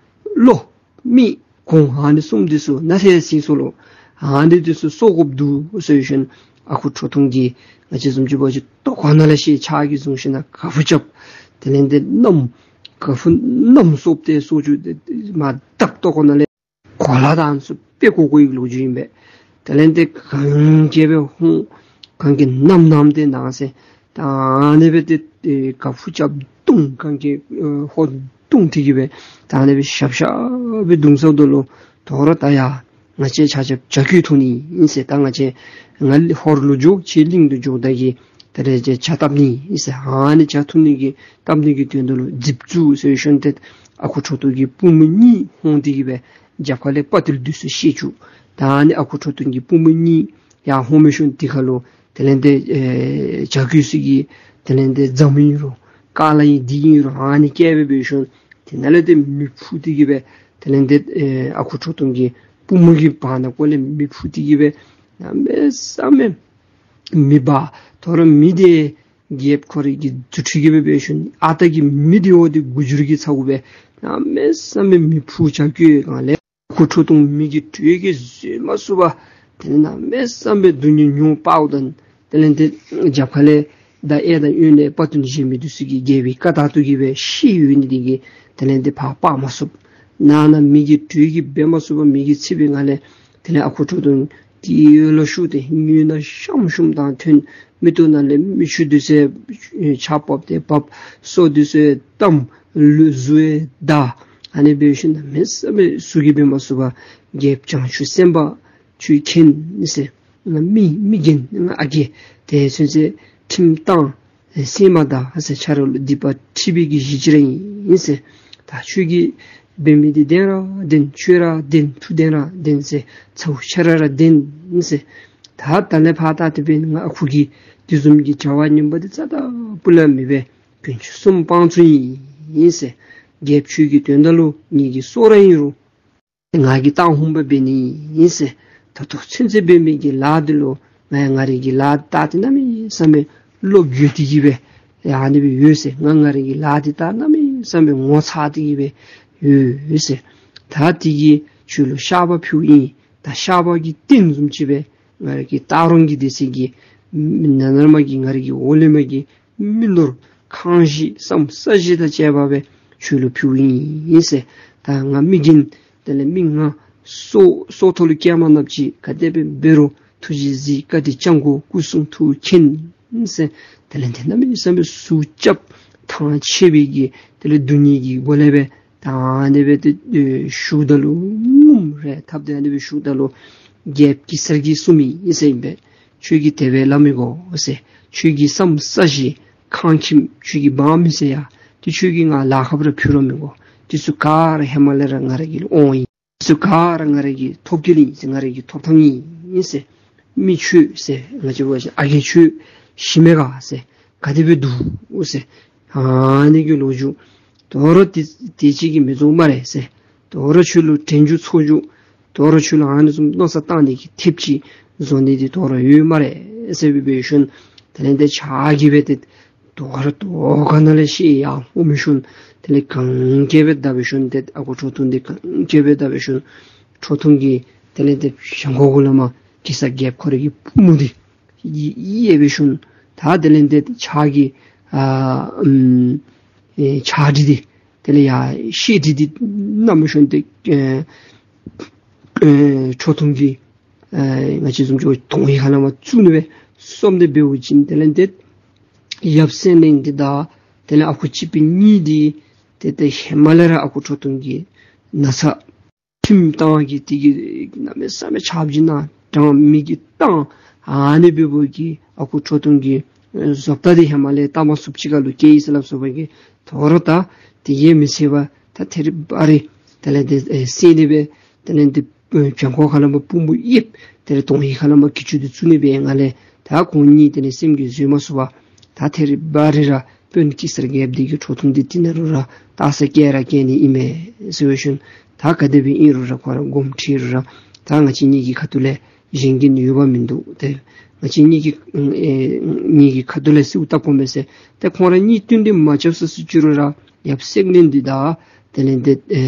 བློ་མི་གོང་ཨ་ནི་གསུམ་འདི་ཚུ་ནཱ་ལྷོད་སོ་ལོ། ཨ་ནི་འདི་ཚུ་གསོ་དགོཔ་འདུག་ཟེར་ཞིནམ་ཨ་ཁུ་ཁྲོ་ཐུང་གིས་ང་བཅས་བཟུམ་ཅིག་འབད་བ་ཅིན་ལྟོ་གོ་ནང་ལས་ཤེས་ཕྱག་གིས་བཟུང་ཞིནམ་ཁ་ཕུ་རྐྱབ། དེ་ལས་ཏེ་མནའམ་ཁ་ཕུ་མནའམ་གསོབ་སྟེ་གསོ་བཅུག་སྟེ་མར་བརྡབ། ལྟོ་གོ་ནང་ལས་ ལ་དང་སུ་དཔེ་གོ་གོ་ཡི་ལོ་རྒྱུས་ཨིན་པས། དེ་ལས་ཏེ་གན་རྐྱལ་སྦེ་ཧོང་གན་རྐྱལ་ནམ་ནམ་ཏེ་ནང་ཟེར། ད་ཨ་ནི་སྦེ་ཏེ་ཨེ་ཁ་ཕུ་རྐྱབ་བརྡུང་གན་རྐྱལ་ཨེ་ཧོར་བརྡུང་སྟེ་གི་སྦེ་ད་ཨ་ནི་སྦེ་ཤབ་ཤབ་སྦེ་བརྡུང་ཚརཝ་ད་ལུ་དོ་རུང་ད་ཡ་ང་བཅས་ཆ་ཁྱབ་བྱ་རྒོད་འཐུང་ནི་ཨིན་ཟེར། ད་ང་བཅས་ང་ཧོར་ལུ་འགྱོ་ཁྱེད་གླིང་དུ་འགྱོཝ་ད་གི་ད་རེས་བྱ་བྱ་བཏབ་ནི་ཨིན་ཟེར། ཨ་ནི་བྱ་འཐུང་ནི་གི་བཏབ་ནི་གི་དོན་དག་ལུ་རྫིབ་བཙུགས་ཟེར་ཞིནམ་ཏེ་ཨ་ཁུ་ཁྲོ་ཐུང་གི་པུས་མོ་གཉིས་ཧོང་སྟེ་གི་སྦེ་རྒྱབ་ཁ་ལས་དཔའ་བརྟུལ་འདི་ཚུ་བཤེད་བཅུག། ད་ཨ་ནི་ཨ་ཁུ་ཁྲོ་ཐུང་གི་པུས་མོ་གཉིས་ཡར་ཧོང་མི་ཤུན་དེ་ཁར་ལུ་དེ་ལས་ཏེ་ཨེ་བྱ་རྒོད་ཚུ་གི་དེ་ལས་ཏེ་རྫམ་ཨིན་རུང་ཀ་ལ་ཨིན་འདི་ཨིན་རུང་ཨ་ནི་བཀལ་སྦེ་འབད་ཞིནམ་དེ་ནང་ལས་ཏེ་མེ་ཕུ་སྟེ་གི་སྦེ་དེ་ལས་ཏེ་ཨེ་ཨ་ཁུ་ཁྲོ་ཐུང་གི་པུས་མོ་གི་བར་ན་ཀོ་ལས་མེ་ཕུ་སྟེ་གི་སྦེ་གནམ་མེད་ས་མེད་མེ་འབར། དོ་རུང་མེ་དེ་རྒྱལཔོ་ཁོ་རའི་གི་རྫུ་འཕྲུལ་གྱིས་སྦེ་འབད་ཞིནམ་ཨ་རྟག་གི་མེ་དེ་འོ་དེ་དགུ་འགྱུར་གྱིས་ཚ་དགོ་པས། གནམ་མེད་ས་མེད་མེ་ཕུ་བྱ་རྒོད་ནང་ལས་ཨ་ཁུ་ཁྲོ་ཐུང་མི་གི་དྲོད་ཀྱིས་བཟོད་མ་ཚུགས་པར་དེ་ལས་གནམ་མེད་ས་མེད་སྡུག་བསྔལ་མྱོང་པའོ་དང་དེ་ལས་ཏེ་རྒྱབ་ཁ་ལས་ད་གཡས་དང་གཡོན་ལས་དཔའ་བརྟུལ་གཞན་མི་འདི་ཚུ་གིས་རྒྱལ་པོའི་བཀའ་ལྟར་དུ་གི་སྦེ་བཤེད་ཡོད་ནི་དེ་གིས་དེ་ལས་ཏེ་ཕར་སྤར་མ་ཚུགས། ནང་ན་མེ་གི་དྲོད་ཀྱིས་འབད་མ་ཚུགས་པར་མེ་གིས་འཚིག་པའི་ངང་ལས་དེ་ལས་ཨ་ཁུ་ཁྲོ་ཐུང་དེ་ཡོལ་ལ་ཤུགས་ཏེ་ངོས་ན་ཤམ་ཤུམ་དང་ཐོན། མིག་ཏོ་ནང་ལས་མིག་ཆུ་འདི་ཚུ་ཆརཔ་བབས་ཏེ་བབས། སོ་འདི་ཚུ་བཏམས། ལུས་གཟུགས་འདར། ཨ་ནི་འབད་ཞིནམ་གནམ་མེད་ས་མེད་གཟུགས་ཀྱིས་འབད་མ་ཚུགས་པར་རྒྱལཔོ་བྱང་ཆུབ་སེམས་དཔའ་ཁྱོད་མཁྱེན་ཟེར། ང་མི་མི་རྒན་ང་ཨ་རྒས་དེ་ཚུན་ཚོད་ཁྲིམས་བཏང་། སེམས་མ་དགའ་ཟེར། ཆ་རོགས་ལུ་སྡིག་པ་འཁྲི་བའི་གི་གཞི་ཅིག་ར་ཨིན་ཟེར། ད་ཁྱོད་ཀྱིས་འབད་མི་འདི་བདེན་ར་བདེན། ཆོས་ར་བདེན། ཐུགས་བདེན་ར་བདེན་ཟེར། ཚ་བོ་ཆ་ར་ར་བདེན་ཟེར། ད་ད་ལས་ཕར་ད་དེ་སྦེ་ང་ཨ་ཁུ་གིས་དེ་བཟུམ་གྱི་བྱ་བ་ངན་པ་འདི་རྩ་དང་སྤུ་ལས་མི་འབད། དཀོན་མཆོག་གསུམ་དཔང་བཙུགས་ཨིན་ཟེར། རྒྱལཔོ་ཁྱོད་ཀྱི་དོན་དག་ལུ་ངེ་གི་སྲོག་ར་ཨིན་རུང་ང་གིས་གཏང་ཧུམ་པ་འབད་ནི་ཨིན་ཟེར། ད་ལྟོ་ཚུན་ཚོད་འབད་མི་གི་ལཱ་འདི་ལུ་ང་ཡང་ང་རའི་གི་ལཱ་འདི་ད་ཏེ་གནམ་མེད་ས་མེད་བློ་འགྱོད་དེ་གི་སྦེ་ཡ་ཨ་ནི་སྦེ་ཡོད་ཟེར། ང་ང་རའི་གི་ལཱ་འདི་ད་གནམ་མེད་ས་མེད་ངོ་ཚ་སྟེ་གི་སྦེ་ཡོད་ཟེར། ད་དེ་གིས་ཁྱོད་ལུ་བཤགས་པ་ཕུལཝ་ཨིན། ད་བཤགས་པ་གི་རྟེན་བཟུམ་ཅིག་སྦེ་ང་རའི་གི་སྟག་རོང་གི་སྡེ་ཚན་གྱི་ནང་ན་མ་གི་ང་རའི་གི་འོག་ལས་མ་གི་མི་ནོར་ཁང་བཞེས་སམ་ས་གཞི་དང་བཅས་པ་སྦེ་ཁྱོད་ལུ་ཕུལཝ་ཨིན་ཟེར། ད་ང་མི་རྒན་དེ་ལས་མི་ང་སྲོག་སྲོག་ཐོག་ལུ་བསྐྱལ་མ་ནུམ་ཅིག་ག་དེ་སྦེ་འབད་རུང་ཐུགས་རྗེས་གཟིགས། བཀའ་དྲིན་བསྐྱང་དགོ། སྐུ་གསུང་ཐུགས་མཁྱེན་ཟེར། དེ་ལས་ཏེ་གནམ་མེད་ས་མེད་ཟུག་རྐྱབ་ཐང་ཆད་པའི་གི་དེ་ལས་སྡུག་བསྔལ་གྱི་སྒོ་ལས་སྦེ་ད་ཨ་ནི་སྦེ་ཏེ་ཨེ་བཞུགསཔ་ད་ལུ་ངུ་རེ་འཐབ་སྟེ་ཨ་ནི་སྦེ་བཞུགསཔ་ད་ལུ་རྒྱལཔོ་གེ་སར་གྱིས་གསུངས་མི་ཨིན་ཟེར་ཨིན་པས། ཁྱོད་ཀྱིས་དེ་སྦེ་སླབ་མི་དགོ་ཟེར། ཁྱོད་ཀྱིས་སམ་ས་གཞི་ཁང་ཁྱིམ་ཁྱོད་ཀྱིས་འབག་མི་ཟེར་ཡ་དེ་ཁྱོད་ཀྱིས་ང་ལཱ་ཁག་པ་ར་ཕུལ་ར་མི་དགོ། དེ་ཚུ་ག་ར་ཧེ་མ་ལས་ར་ང་ར་གི་ལུ་འོང་ཡི། དེ་ཚུ་ག་ར་ང་ར་གི་ཐོབ་སྐལ་ཨིན་ཟེར། ང་ར་གི་ཐོབ་ཐངས་ཨིན་ཟེར། མི་ཁྱོད་ཟེར་ང་བཅས་འབད་བ་ཅིན་ཨ་རྒས་ཁྱོད་ཤི་མེད་ག་ཟེར། ག་དེ་སྦེ་འདུག་ཟེར། ཨ་ནི་གི་ལོ་རྒྱུས་དོ་རུང་དེ་དེ་ཅིག་གིས་མི་རྫོགས་སྨ་རེ་ཟེར། དོ་རུང་ཁྱོད་ལུ་དྲན་རྒྱུ་ཚོར་རྒྱུ་དོ་རུང་ཁྱོད་ལུ་ཨ་ནི་བཟུམ་མནོ་བསམ་བཏང་ནི་གི་ཐེབས་ཅིག་བཟོ་ནི་འདི་དོ་རུང་ཡོད་སྨ་རེ་ཟེར་སྦེ་འབད་ཞིནམ་དེ་ལས་ཏེ་ཕྱག་གིས་སྦེ་ཏེ་དོ་རུང་དོ་ག་ནང་ལས་ཤེས་ཡར་འོང་མི་ཤུན་དེ་ལས་གན་རྐྱལ་སྦེ་བརྡབ་པའི་ཤུན་ཏེ་ཨ་ཁུ་ཁྲོ་ཐུང་འདི་གན་རྐྱལ་སྦེ་བརྡབ་པའི་ཤུན་ཁྲོ་ཐུང་གི་དེ་ལས་ཏེ་བྱང་ཁོག་གུ་ལས་མར་གེ་སར་རྒྱལཔོ་ཁོ་རའི་གི་པུས་མོ་འདི་ཡི་ཡི་ཡི་སྦེ་ཤུན་ད་དེ་ལས་ཏེ་ཕྱག་གིས་ཨ་ཨམ་ཨེ་ཕྱག་གྲི་འདི་དེ་ལས་ཡར་ཤེལ་གྲི་འདི་བསྣམས་ཤིན་ཏེ་ཨེ་ཨེ་ཁྲོ་ཐུང་གི་ཨེ་ང་བཅས་བཟུམ་ཅིག་དོང་གི་ཁ་ལས་མར་བཙུགས་ནི་སྦེ་སོངམ་དེ་འབད་བ་ཅིན་དེ་ལས་ཏེ་ཡབ་སེང་བློན་འདི་དང་དེ་ལས་ཨ་ཁུ་སྤྱི་དཔོན་གཉིས་འདི་ཏེ་ཏེ་ཧེ་མ་ལས་ར་ཨ་ཁུ་ཁྲོ་ཐུང་གི་ན་ཚ་ཁྲིམས་བཏང་གི་དེ་གིས་གནམ་མེད་ས་མེད་ཆག་སྦྱིན་ནང་དྲང་མི་གིས་བཏང་། ཨ་ནི་འབདཝ་གིས་ཨ་ཁུ་ཁྲོ་ཐུང་གི་ཨེ་བཟོ་ལྟ་འདི་ཧེ་མ་ལས་བལྟ་མ་ཚུགསཔ་ཅིག་ཁར་ལུ་སྐྱེས་ཡི་ཟེར་སླབ་སོ་བ་གིས་དོ་རུང་ད་དེ་གིས་མི་ཚད་པར་ད་ཐད་རི་བ་རི་དེ་ལས་ཏེ་ཨེ་བསད་ནི་སྦེ་དེ་ལས་ཏེ་ཨེ་བྱང་ཁོག་ཁ་ལས་མར་པུས་མོ་གཡསཔ་དེ་ལས་དོང་གི་ཁ་ལས་མར་གྱི་ཅུ་འདི་བཙུགས་ནི་སྦེ་ང་ལས་ད་ཁོང་གཉིས་དེ་ལས་སེམས་ཀྱིས་བཟོད་མ་ཚུགས་པར་ད་ཐད་རི་བ་རི་ར་དཔོན་གེ་སར་རྒྱལཔོ་འདི་གིས་ཁྲོ་ཐུང་འདི་དེ་ནང་ལུ་ར་ལྟ་ས་བསྐྱལ་ར་བསྐྱལ་ནི་ཨིན་མས་ཟེར་བའི་ཤུན་ད་ག་དེ་སྦེ་ཨིན་རུང་ར་ཁོ་ར་དགོངསམ་ཁྲེལ་རུང་ར་ད་ང་བཅས་གཉིས་ཀྱི་ཁ་ཐུག་ལས་གཞན་གྱི་ནི་ཡོདཔ་མིན་འདུག། ཏེ་ང་བཅས་གཉིས་ཀྱི་ཨེ་གཉིས་ཀྱི་ཁ་ཐུག་ལས་གསོལཝ་བཏབ་དགོ་མས་ཟེར། ཏེ་ཁོང་ར་གཉིས་བསྟུན་ཏེ་མ་རྐྱབ་ས་སུ་ཅིག་རུང་ར་ཡབ་སེང་བློན་འདི་དང་དེ་ལས་ཏེ་ཨེ་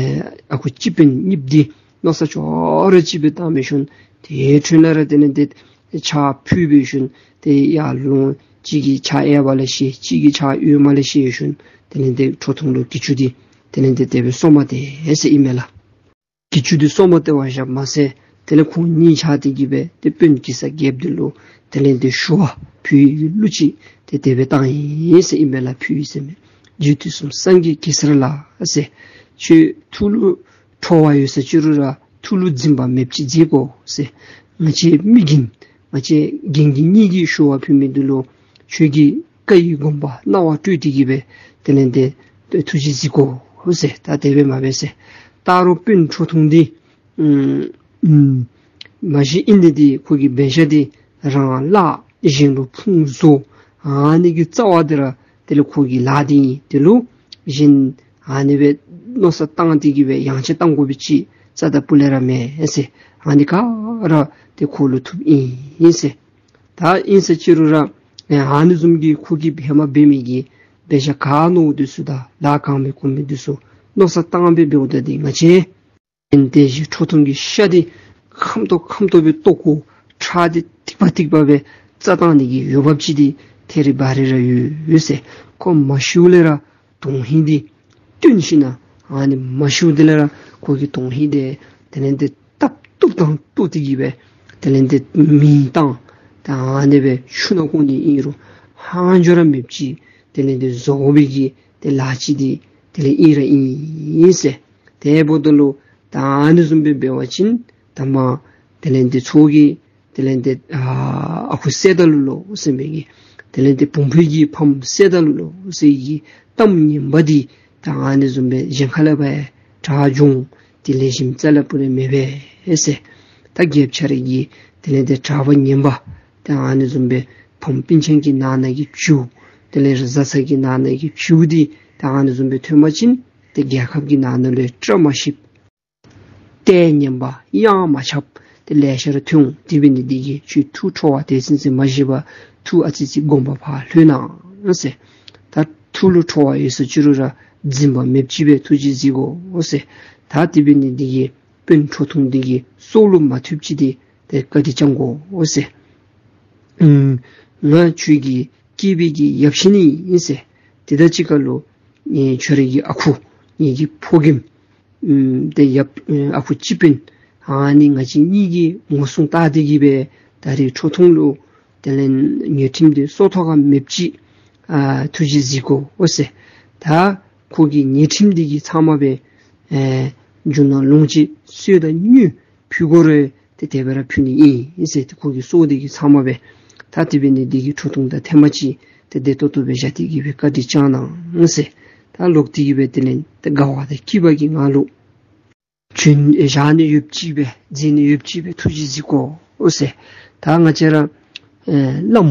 ཨ་ཁུ་སྤྱི་དཔོན་གཉིསཔོ་འདི་མནོ་བསམ་ཅོག་ར་གཅིག་སྦེ་བཏང་བའི་ཤུན་དེ་འཕྲོ་ལས་ར་དེ་ལས་ཏེ་ཕྱག་ཕུལ་བའི་ཤུན་ཏེ་ཡར་ལོང་གཅིག་གིས་ཕྱག་གཡས་པ་ལས་བཤེད་གཅིག་གིས་ཕྱག་གཡོན་མ་ལས་བཤེད་བའི་ཤུན་དེ་ལས་ཏེ་ཁྲོ་ཐུང་ལུ་གྱི་ཅུ་འདི་དེ་ལས་ཏེ་དེ་སྦེ་སོང་མ་དེ་ཟེར་ཨིན་མས་ལགས། གྱི་ཅུང་འདི་སོ་མ་སྟེར་བར་བཞག་མ་ཚད་དེ་ལས་ཁོང་གཉིས་ཆ་དེ་གིས་སྦེ་ཏེ་དཔོན་གེ་སར་རྒྱལཔོ་འདི་ལུ་དེ་ལས་ཏེ་ཞུ་བ་ཕུལ་ཡི་གླུ་ཅིག་ཏེ་དེ་སྦེ་བཏང་ཡི་ཟེར། ཨིན་པས་ལགས། ཕུལ་ཡི་ཟེར་མས། རྗེ་དུས་གསུམ་སངས་རྒྱས་གེ་སར་ལགས་ཟེར། ཁྱོད་ཐུགས་ལུ་ཁྲོ་བ་ཡོད་ས་ཅི་རུང་ར་ཐུགས་ལུ་འཛིན་པ་མེདཔ་ཅིག་མཛད་དགོ་ཟེར། ང་བཅས་མི་རྒན་ང་བཅས་རྒན་གྱི་གཉིས་ཀྱིས་ཞུ་བ་ཕུལ་མི་འདི་ལུ་ཁྱོད་ཀྱིས་བཀའ་ཡི་དགོངས་པ་གནང་བ་སྤྲོད་དེ་གིས་སྦེ་དེ་ལས་ཏེ་ཐུགས་རྗེ་གཟིགས་དགོ་ཟེར། ད་དེ་སྦེ་མ་འབད་ཟེར། ད་རུང་དཔོན་ཁྲོ་ཐུང་འདི་ཨམ་ཨམ་མ་གཞི་ཨིན་ཏེ་འདི་ཁོ་གི་འབད་བཞག་འདི་རང་བརླག་གཞན་ལུ་ཕུང་བཟོ་ཨ་ནི་གི་རྩ་བ་འདི་ར་དེ་ལས་ཁོ་གི་ལཱ་འདི་ཨིན། དེ་ལུ་གཞན་ཨ་ནི་སྦེ་མནོ་བསམ་བཏང་སྟེ་གིས་སྦེ་ཡང་ཆེ་བཏང་དགོ་པའི་ཅིག་རྩ་དང་སྤུ་ལས་ར་མེད་ཟེར། ཨ་ནི་ག་ར་ཏེ་ཁོ་ལུ་ཐུགཔ་ཨིན་ཟེར། ད་ཨིན་ས་ཅི་རུང་ར་ཨ་ནི་བཟུམ་གྱི་ཁོ་གིས་ཧེ་མ་འབད་མི་གི་འབད་བཞག་ག་ནོར་འདི་ཚུ་དང་ལཱ་གང་མི་གོ་མི་འདི་ཚུ་མནོ་བསམ་བཏང་སྦེ་འབདཝ་ད་འདི་ང་བཅས་ཏེ་གཞི་ཁྲོ་ཐུང་གི་ཤ་འདི་ཁམ་ཏོག་ཁམ་ཏོག་སྦེ་བཏོག་དགོ། ཁྲག་འདི་ཐིགས་པ་ཐིགས་པ་སྦེ་རྩ་བཏང་ནི་གི་འོས་འབབ་ཅིག་འདི་ཐད་རི་བ་རི་ར་ཡོད་ཡོད་ཟེར། ཁོ་མ་ཤིཝ་ལས་ར་དོན་ཧིང་འདི་བཏོན་ཞིན་ན་ཨ་ནི་མ་ཤིཝ་དེ་ལས་ར་ཁོ་གི་དོན་ཧིང་འདི་དེ་ལས་ཏེ་བཏབ་བཏུབ་བཏང་བཏུབ་སྟེ་གིས་སྦེ་དེ་ལས་ཏེ་མེ་བཏང་། ད་ཨ་ནི་སྦེ་ཆུ་ནང་བཀོ་ནི་ཨིན་རུང་ཧང་འཇོ་ར་མེདཔ་ཅིག་དེ་ལས་ཏེ་བཟོ་བའི་གི་ཏེ་ལཱ་ཅིག་འདི་དེ་ལས་ཨིན་ར་ཨིན་ཟེར། དེ་འབདཝ་ད་ལུ་ད་ཨ་ནི་བཟུམ་སྦེ་འབད་བ་ཅིན་ད་མ་དེ་ལས་ཏེ་ཚོགས་ཀྱི་དེ་ལས་ཏེ་ཨ་ཨ་ཁུ་བསད་ད་ལུ་ལོ་ཟེར་མི་གི་དེ་ལས་ཏེ་བུམོ་ཕོ་གི་ཕམ་བསད་ད་ལུ་ལོ་ཟེར་གི་གཏམ་ངན་པ་འདི་ད་ཨ་ནི་བཟུམ་སྦེ་གཞན་ཁ་ལས་འབད་དྲག་འབྱུང་དེ་ལས་ཞིམ་རྩ་ལས་སྤུ་ལས་མེད་པས་ཟེར། ད་རྒྱལཔོ་ཁྱོད་རའི་གི་དེ་ལས་ཏེ་གྲགས་པ་ངན་པ་ད་ཨ་ནི་བཟུམ་སྦེ་ཕམ་སྤུན་ཆ་གི་ནང་ན་གི་བྱིའུ་དེ་ལས་ར་བཟའ་ཚང་གི་ནང་ན་གི་བྱིའུ་འདི་ད་ཨ་ནི་བཟུམ་སྦེ་ཐོན་པ་ཅིན་ཏེ་རྒྱལ་ཁབ་ཀྱི་ནང་ན་ལུ་བཀྲ་མ་ཤིསཔ་ལྟས་ངན་པ་གཡང་མ་ཆགས་ཏེ་ལེ་ཤ་ར་ཐོན་འོང་། དེ་འབད་ནི་འདི་གིས་ཁྱོད་ཐུགས་ཁྲོ་བ་དེ་ཚུན་ཚོད་མ་བཞེས་པར་ཐུགས་ཨ་ཙི་ཅིག་དགོངས་པ་ཕར་ལྷོད་གནང་ཟེར། ད་ཐུགས་ལུ་ཁྲོ་བ་ཡོད་ས་ཅི་རུང་ར་འཛིན་པ་མེདཔ་ཅིག་སྦེ་ཐུགས་རྗེ་གཟིགས་དགོ་ཟེར། ད་དེ་འབད་ནི་འདི་གིས་དཔོན་ཁྲོ་ཐུང་འདི་གི་སྲོག་ལུ་མ་ཐུགཔ་ཅིག་འདི་ཏེ་བཀའ་དྲིན་བསྐྱང་དགོ་ཟེར། ཨུམ་ང་ཁྱོད་ཀྱི་སྐྱེས་པའི་གི་ཡབ་ཆེན་ཨིན་ཟེར། དེ་དང་གཅིག་ཁར་ལུ་ངེ་ཁྱོད་རའི་གི་ཨ་ཁུ་ངེ་གི་ཕོ་རྒནམ་ཨུམ་ཏེ་ཡབ་ཨ་ཁུ་སྤྱི་དཔོན་ཨ་ནི་ང་བཅས་གཉིས་ཀྱིས་ངོ་སྲུང་བལྟ་སྟེ་གིས་སྦེ་ད་རིས་ཁྲོ་ཐུང་ལུ་དེ་ལས་ཉེས་ཁྲིམས་འདི་སྲོག་ཐོག་ཁར་མེདཔ་ཅིག་ཨ་ཐུགས་རྗེ་གཟིགས་དགོ་ཟེར། ད་ཁོ་གི་ཉེས་ཁྲིམས་འདི་གི་ཚབ་མ་སྦེ་ཨེ་རྒྱུ་ནོར་ལོངས་སྤྱོད་གསོལ་དང་དངུལ་ཕུལ་དགོ་རུང་ཏེ་དེ་སྦེ་ར་ཕུལ་ནི་ཨིན་ཟེར། ཏེ་ཁོ་གི་སྲོག་འདི་གི་ཚབ་མ་སྦེ་ད་དེ་འབད་ནི་འདི་གིས་ཁྲོ་ཐུང་དང་ཐེངས་མ་ཅིག་ཏེ་བདེ་ཏོག་ཏོ་སྦེ་བཞག་སྟེ་གིས་སྦེ་བཀའ་དྲིན་བསྐྱང་གནང་ཟེར། ད་ལོག་སྟེ་གིས་སྦེ་དེ་ལས་ཏེ་དགའ་བ་དང་སྐྱིད་པ་གི་ངང་ལུ་བྱོན་བཞག་ནི་ཡོདཔ་ཅིག་སྦེ་མཛད་ནི་ཡོདཔ་ཅིག་སྦེ་ཐུགས་རྗེ་གཟིགས་དགོ་ཟེར། ད་ང་བཅས་ར་ཨེ་བླམ་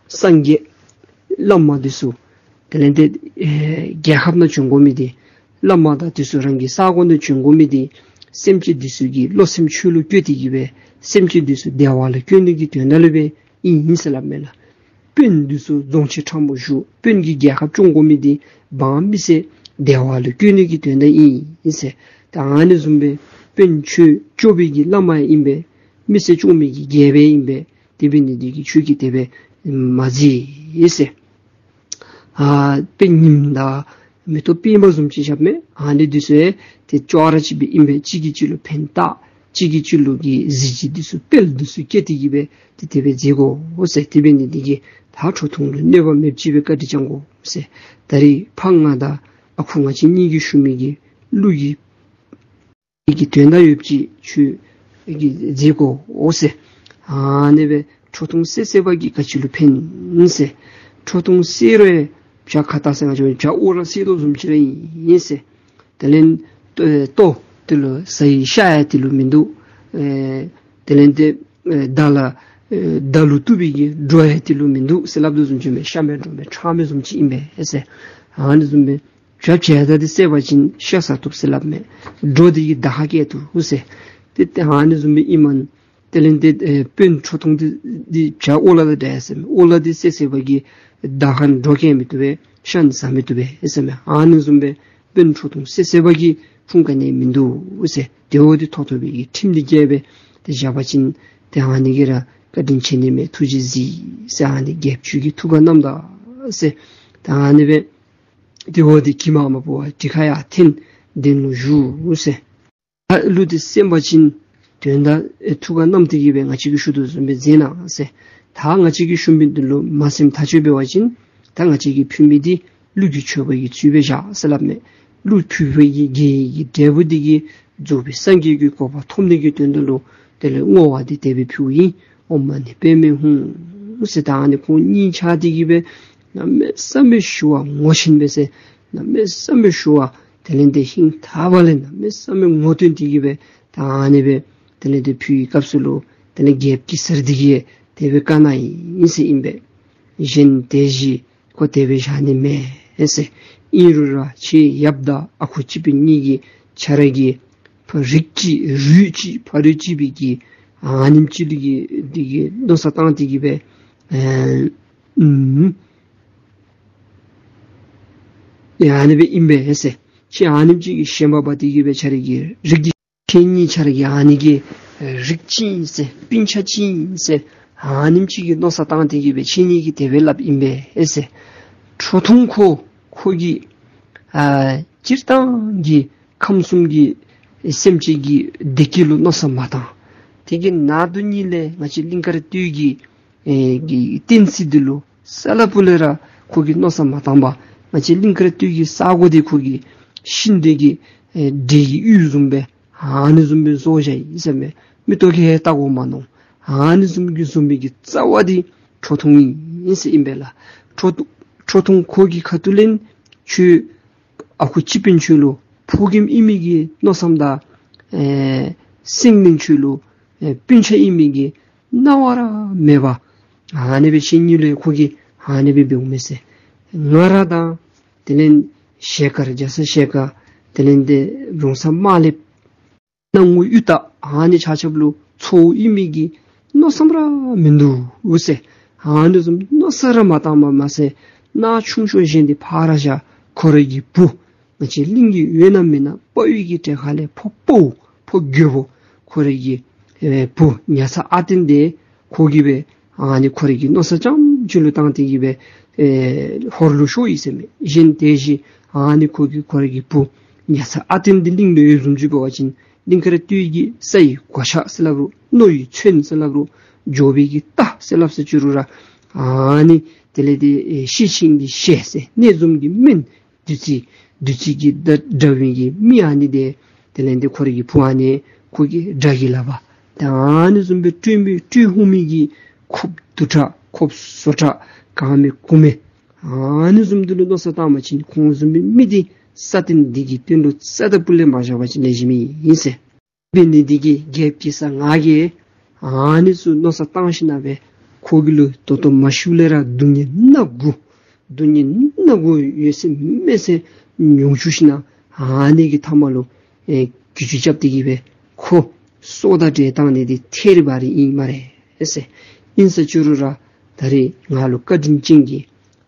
སངས་རྒྱས་བླ་མ་འདི་ཚུ་དེ་ལས་ཏེ་ཨེ་རྒྱལ་ཁབ་ནང་བྱོན་དགོ་མི་འདི་བླ་མ་དང་འདི་ཚུ་རང་གི་ས་གོ་ནང་བྱོན་དགོ་མི་འདི་སེམས་ཅན་འདི་ཚུ་གི་བློ་སེམས་ཆོས་ལུ་བསྒྱུར་ཏེ་གིས་སྦེ་སེམས་ཅན་འདི་ཚུ་བདེ་བ་ལུ་བཀོད་ནི་གི་དོན་དག་ལུ་སྦེ་ཨིན་ཨིན་ཟེར་སླབ་མས་ལགས། དཔོན་འདི་ཚུ་རྫོང་ཆེན་ཁྲ་མོ་བཞུགས། དཔོན་གྱི་རྒྱལ་ཁབ་སྐྱོང་དགོ་མི་འདི་འབངས་མི་སེར་བདེ་བ་ལུ་བཀོད་ནི་གི་དོན་དག་ཨིན་ཨིན་ཟེར། ད་ཨ་ནི་བཟུམ་སྦེ་དཔོན་ཁྱོད་སྐྱོབ་པའི་གི་བླ་མ་ཨིན་པས། མི་སེར་སྐྱོང་མི་གི་རྒྱལཔོ་ཨིན་པས། དེ་འབད་ནི་འདི་གིས་ཁྱོད་ཀྱིས་དེ་སྦེ་མ་མཛད་ཟེར། ཨ་དཔོན་ཉིམ་དང་མེ་ཏོག་པདྨ་བཟུམ་ཅིག་བཞག་མས། ཨ་ནི་འདི་ཚུ་ཡང་ཏེ་ཅོག་ར་གཅིག་སྦེ་ཨིན་པས། གཅིག་གིས་གཅིག་ལུ་ཕན་བཏགས། གཅིག་གིས་གཅིག་ལུ་གི་གཟི་བརྗིད་འདི་ཚུ་དཔལ་འདི་ཚུ་བསྐྱེད་དེ་གིས་སྦེ་ཏེ་དེ་སྦེ་མཛད་དགོ་ཟེར། དེ་འབད་ནི་འདི་གིས་ད་ཁྲོ་ཐུང་ལུ་གནོད་པ་མེདཔ་ཅིག་སྦེ་བཀའ་དྲིན་བསྐྱང་དགོ་ཟེར། ད་རིས་ཕ་ང་དང་ཨ་ཁུ་ང་བཅས་གཉིས་ཀྱིས་ཞུ་མི་གི་གླུ་གི་གི་དོན་དག་ཡོདཔ་ཅིག་ཁྱོད་ཀྱིས་མཛད་དགོ་ཟེར། ཨ་ནི་སྦེ་ཁྲོ་ཐུང་བསད་བསད་པ་གིས་ག་ཅི་ལུ་ཕན་ཟེར། ཁྲོ་ཐུང་བསད་རུང་བྱ་ཁྭ་ཏ་ཟེར་ང་བཅས་བྱ་ཨོ་ལ་བསད་དོ་བཟུམ་ཅིག་ར་ཨིན་ཟེར། དེ་ལས་ལྟོ་དེ་ལུ་ཟ་ཡི་ཤ་ཡང་དེ་ལུ་མིན་འདུག། ཨེ་དེ་ལས་ཏེ་ཨེ་མདའ་ལ་ཨེ་མདའ་ལུ་བཏུབ་པའི་གི་སྒྲོ་ཡང་དེ་ལུ་མིན་འདུག་ཟེར་སླབ་དོ་བཟུམ་ཅིག་མས། ཤ་མེད་སྒྲོ་མེད་ཁྲག་མེད་བཟུམ་ཅིག་ཨིན་པས་ཟེར། ཨ་ནི་བཟུམ་སྦེ་བྱ་བྱེད་དག་འདི་བསད་པ་ཅིན་ཤ་ཟ་བཏུབ་ཟེར་སླབ་མས། སྒྲོ་འདི་གིས་མདའ་ཁ་བཀལ་བཏུབ་ཟེར། ཏེ་ཏེ་ཨ་ནི་བཟུམ་སྦེ་ཨིན་མས། དེ་ལས་ཏེ་ཨེ་དཔོན་ཁྲོ་ཐུང་འདི་འདི་བྱ་ཨོ་ལ་དང་འདྲ་ཟེར་མས། ཨོ་ལ་འདི་བསད་བསད་པ་གིས་མདའ་ཁར་སྒྲོ་བཀལ་མི་བཏུབ་པས། ཤ་ནི་ཟ་མི་བཏུབ་པས་ཟེར་མས། ཨ་ནི་བཟུམ་སྦེ་དཔོན་ཁྲོ་ཐུང་བསད་བསད་པ་གིས་ཁུངས་ག་ནི་མིན་འདུག་ཟེར། དེ་འོ་འདི་ཐོག་ཐོག་པའི་གི་ཁྲིམས་འདི་བཀལ་སྦེ་ཏེ་བཞག་པ་ཅིན་ཏེ་ཨ་ནི་གིས་ར་བཀའ་དྲིན་ཆེ་ནི་མས། ཐུགས་རྗེ་གཟིགས་ཟེར། ཨ་ནི་རྒྱལཔོ་ཁྱོད་ཀྱིས་ཐུགས་ཁར་བསྣམས་ད་ཟེར། ད་ཨ་ནི་སྦེ་དེ་འོ་འདི་གིས་མ་མ་བོར་བར་གྲི་ཁ་ཡར་འཐེན་གདན་ལུ་བཞུགས་ཟེར། ད་གླུ་འདི་གསན་པ་ཅིན་དོན་དག་ཨེ་ཐུགས་ཁར་བསྣམས་ཏེ་གི་སྦེ་ང་བཅས་ཀྱིས་ཞུ་དོ་བཟུམ་སྦེ་མཛད་གནང་ཟེར། ད་ང་བཅས་ཀྱིས་ཞུ་མི་འདི་ལུ་མ་གསན་ཐག་ཆོད་འབད་བ་ཅིན་ད་ང་བཅས་ཀྱིས་ཕུལ་མི་འདི་གླུ་གི་མཆོད་པ་གི་ཚུལ་སྦེ་བཞག་ཟེར་སླབ་མས། གླུ་ཕུལ་བའི་གི་དགེ་བའི་གི་འབྲས་བུ་འདི་གིས་རྫོགས་པའི་སངས་རྒྱས་ཀྱི་གོ་འཕང་ཐོབ་ནི་གི་དོན་དུ་ལུ་དེ་ལས་བསྔོ་བ་འདི་དེ་སྦེ་ཕུལཝ་ཨིན། ཨོཾ་མ་ཎི་པདྨེ་ཧཱུྃ་ཟེར། ད་ཨ་ནི་ཁོང་གཉིས་ཆ་སྟེ་གི་སྦེ་གནམ་མེད་ས་མེད་ཞུ་བ་ངོ་ཆེན་སྦེ་ཟེར། གནམ་མེད་ས་མེད་ཞུ་བ་དེ་ལས་འདི་ཧིང་ཐག་པ་ལས་གནམ་མེད་ས་མེད་ངོ་སྟོན་ཏེ་གི་སྦེ་ད་ཨ་ནི་སྦེ་དེ་ལས་འདི་ཕུལ་བའི་སྐབས་སུ་ལུ་དེ་ལས་རྒྱལཔོ་གེ་སར་འདི་གིས་དེ་སྦེ་བཀའ་གནང་ཡི་ཟེར་ཨིན་པས། གཞན་དེ་བཞིན་ཁོ་དེ་སྦེ་བཞག་ནི་མེད་ཟེར། ཨིན་རུང་ར་ཁྱེད་ཡབ་དང་ཨ་ཁུ་སྤྱི་དཔོན་གཉིས་ཀྱིས་ཁྱེད་ར་གི་ཕ་རིགས་གཅིག་རུས་གཅིག་ཕ་རོལ་གཅིག་པའི་གི་ཨ་ནེམ་ཅིག་ལུ་གི་འདི་གི་མནོ་བསམ་བཏང་སྟེ་གི་སྦེ་ཨེ་ཨུམ་ཨེ་ཨ་ནི་སྦེ་ཨིན་པས་ཟེར། ཁྱེད་ཨ་ནེམ་ཅིག་གིས་ཞེན་པ་འབག་སྟེ་གི་སྦེ་ཁྱེད་ར་གི་རིགས་ཀྱི་ཁྱེད་གཉིས་ཆ་ར་གི་ཨ་ནི་གི་རིགས་གཅིག་ཨིན་ཟེར་སྤུན་ཆ་གཅིག་ཨིན་ཟེར་ཨ་ནེམ་ཅིག་གི་མནོ་བསམ་བཏང་སྟེ་གི་སྦེ་ཁྱེད་གཉིས་ཀྱིས་དེ་སྦེ་སླབ་ཨིན་པས་ཟེར། ཁྲོ་ཐུང་ཁོ་ཁོ་གིས་ཨ་སྤྱིར་བཏང་གི་ཁམས་གསུམ་གྱི་སེམས་ཅན་གྱི་བདེ་སྐྱིད་ལུ་མནོ་བསམ་མ་བཏང་། དེ་གི་ནང་དུ་ནི་ལས་ང་བཅས་གླིང་དཀར་སྟོད་ཀྱི་ཨེ་གི་བསྟན་སྲིད་འདི་ལུ་ས་ལ་པུ་ལས་ར་ཁོ་གིས་མནོ་བསམ་མ་བཏང་པར་ང་བཅས་གླིང་དཀར་སྟོད་ཀྱི་ས་གོ་འདི་ཁོ་གིས་ཤིང་འདི་གི་ཨེ་འབྲས་ཀྱི་ཡུལ་བཟུམ་སྦེ་ཨ་ནི་བཟུམ་སྦེ་བཟོ་བཞག་ཡི་ཟེར་མས། མིག་ཏོ་གིས་ཧེ་བལྟ་དགོ་མ་མནོ། ཨ་ནི་བཟུམ་གྱི་བཟོ་མི་གི་རྩ་བ་འདི་ཁྲོ་ཐུང་ཨིན་ཟེར་ཨིན་པས་ལགས། ཁྲོ་ཐུང་ཁྲོ་ཐུང་ཁོ་གི་ཁ་ཐུག་ལས་ཁྱོད་ཨ་ཁུ་སྤྱི་དཔོན་ཁྱོད་ལུ་ཕོ་རྒནམ་ཨིན་མི་གི་མནོ་བསམ་དང་ཨེ་སེང་བློན་ཁྱོད་ལུ་ཨེ་སྤུན་ཆ་ཨིན་མི་གི་སྣང་བ་ར་མེད་པར་ཨ་ནི་སྦེ་ཤེས་ནི་ལས་ཁོ་གིས་ཨ་ནི་སྦེ་འབདཝ་མས་ཟེར། ང་ར་དང་དེ་ལས་ཞལ་དཀར་རྒྱ་ཚ་ཞལ་དཀར་དེ་ལས་འདི་རོང་ཚ་དམར་ལེབ་སྣང་ངུ་གཡུ་སྟག་ཨ་ནི་ཆ་ཁྱབ་ལུ་ཚ་བོ་ཨིན་མི་གི་མནོ་བསམ་ར་མིན་འདུག་ཟེར། ཨ་ནི་བཟུམ་མནོ་བསམ་ར་མ་བཏང་བར་མ་ཟད་ནཱ་ཆུང་ཤོས་གཞན་འདི་ཕར་བཞག། ཁོ་རའི་གི་བུ་ང་བཅས་གླིང་གི་ཡོད་ན་མེད་ན་དཔའ་བོའི་གི་གྲལ་ཁ་ལས་ཕོ་དཔའ་བོ་ཕོ་རྒོད་པོ་ཁོ་རའི་གི་ཨེ་བུ་ཉ་ཚ་ཨ་བརྟན་འདི་ཁོ་གིས་སྦེ་ཨ་ནི་ཁོ་རའི་གི་མནོ་བསམ་རྐྱངམ་ཅིག་ལུ་བཏང་སྟེ་གིས་སྦེ་ཨེ་ཧོར་ལུ་ཤོར་ཡི་ཟེར་མས། གཞན་དེ་བཞིན་ཨ་ནི་ཁོ་གིས་ཁོ་རའི་གི་བུ་ཉ་ཚ་ཨ་བརྟན་འདི་གླིང་ལུ་ཡོད་བཟུམ་ཅིག་འབད་བ་ཅིན་གླིང་དཀར་སྟོད་ཀྱི་ས་ཡི་གོ་ཆ་ཟེར་སླབ་རུང་རྣོ་ཡི་ཚོན་ཟེར་སླབ་རུང་འཇོ་བའི་གི་རྟ་ཟེར་སླབ་ཟེར་བཅུག་རུང་ར་ཨ་ནི་དེ་ལས་དེ་ཨེ་ཤེད་ཆེན་གྱི་ཤེད་ཟེར་གནས་འཛོམས་ཀྱི་སྨན་བདུད་རྩི་བདུད་རྩི་གི་ད་དགྲ་བོའི་གི་མི་ཨ་ནི་དེ་དེ་ལས་དེ་ཁོ་རའི་གི་བུ་ཨ་ནི་ཁོ་གི་དགྲ་གི་ལག་པར་ད་ཨ་ནི་བཟུམ་སྦེ་སྤྲོད་མི་སྤྲོད་ཧུ་མི་གི་ཁོབ་དུར་ཁྲག་ཁོབ་སོ་ཁྲག་གང་མེད་གུ་མེད་ཨ་ནི་བཟུམ་འདི་ལུ་མནོ་བསམ་བཏང་བ་ཅིན་ཁོང་བཟུམ་མའི་མི་འདི་ས་སྟེང་འདི་གི་སྟེང་ལུ་རྩ་དང་སྤུ་ལས་མ་བཞག་པ་ཅིན་ལེགས་ཤོམ་ཨིན་ཟེར། འབད་ནི་འདི་གིས་རྒྱལཔོ་གེ་སར་ང་གིས་ཨ་ནི་ཚུ་མནོ་བསམ་བཏང་ཞིན་ན་སྦེ་ཁོ་གི་ལུ་ད་ལྟོ་མ་ཤིཝ་ལས་ར་སྡུག་བསྔལ་སྣ་དགུ་སྡུག་བསྔལ་སྣ་དགུ་ཡོད་ཚད་མེད་ཚད་མྱོང་བཅུག་ཞིན་ན་ཨ་ནི་གི་མཐའ་མ་ལུ་ཨེ་གྱི་ཅུ་རྐྱབ་སྟེ་གིས་སྦེ་ཁོ་སྲོག་དང་བྲལ་བཏང་ནི་འདི་ཐད་རི་བ་རི་ཨིན་སྨ་རེ་ཟེར། ཨིན་ཟེར་བཅུག་རུང་ར་ད་རེས་ང་ལུ་བཀའ་དྲིན་ཅན་གྱི་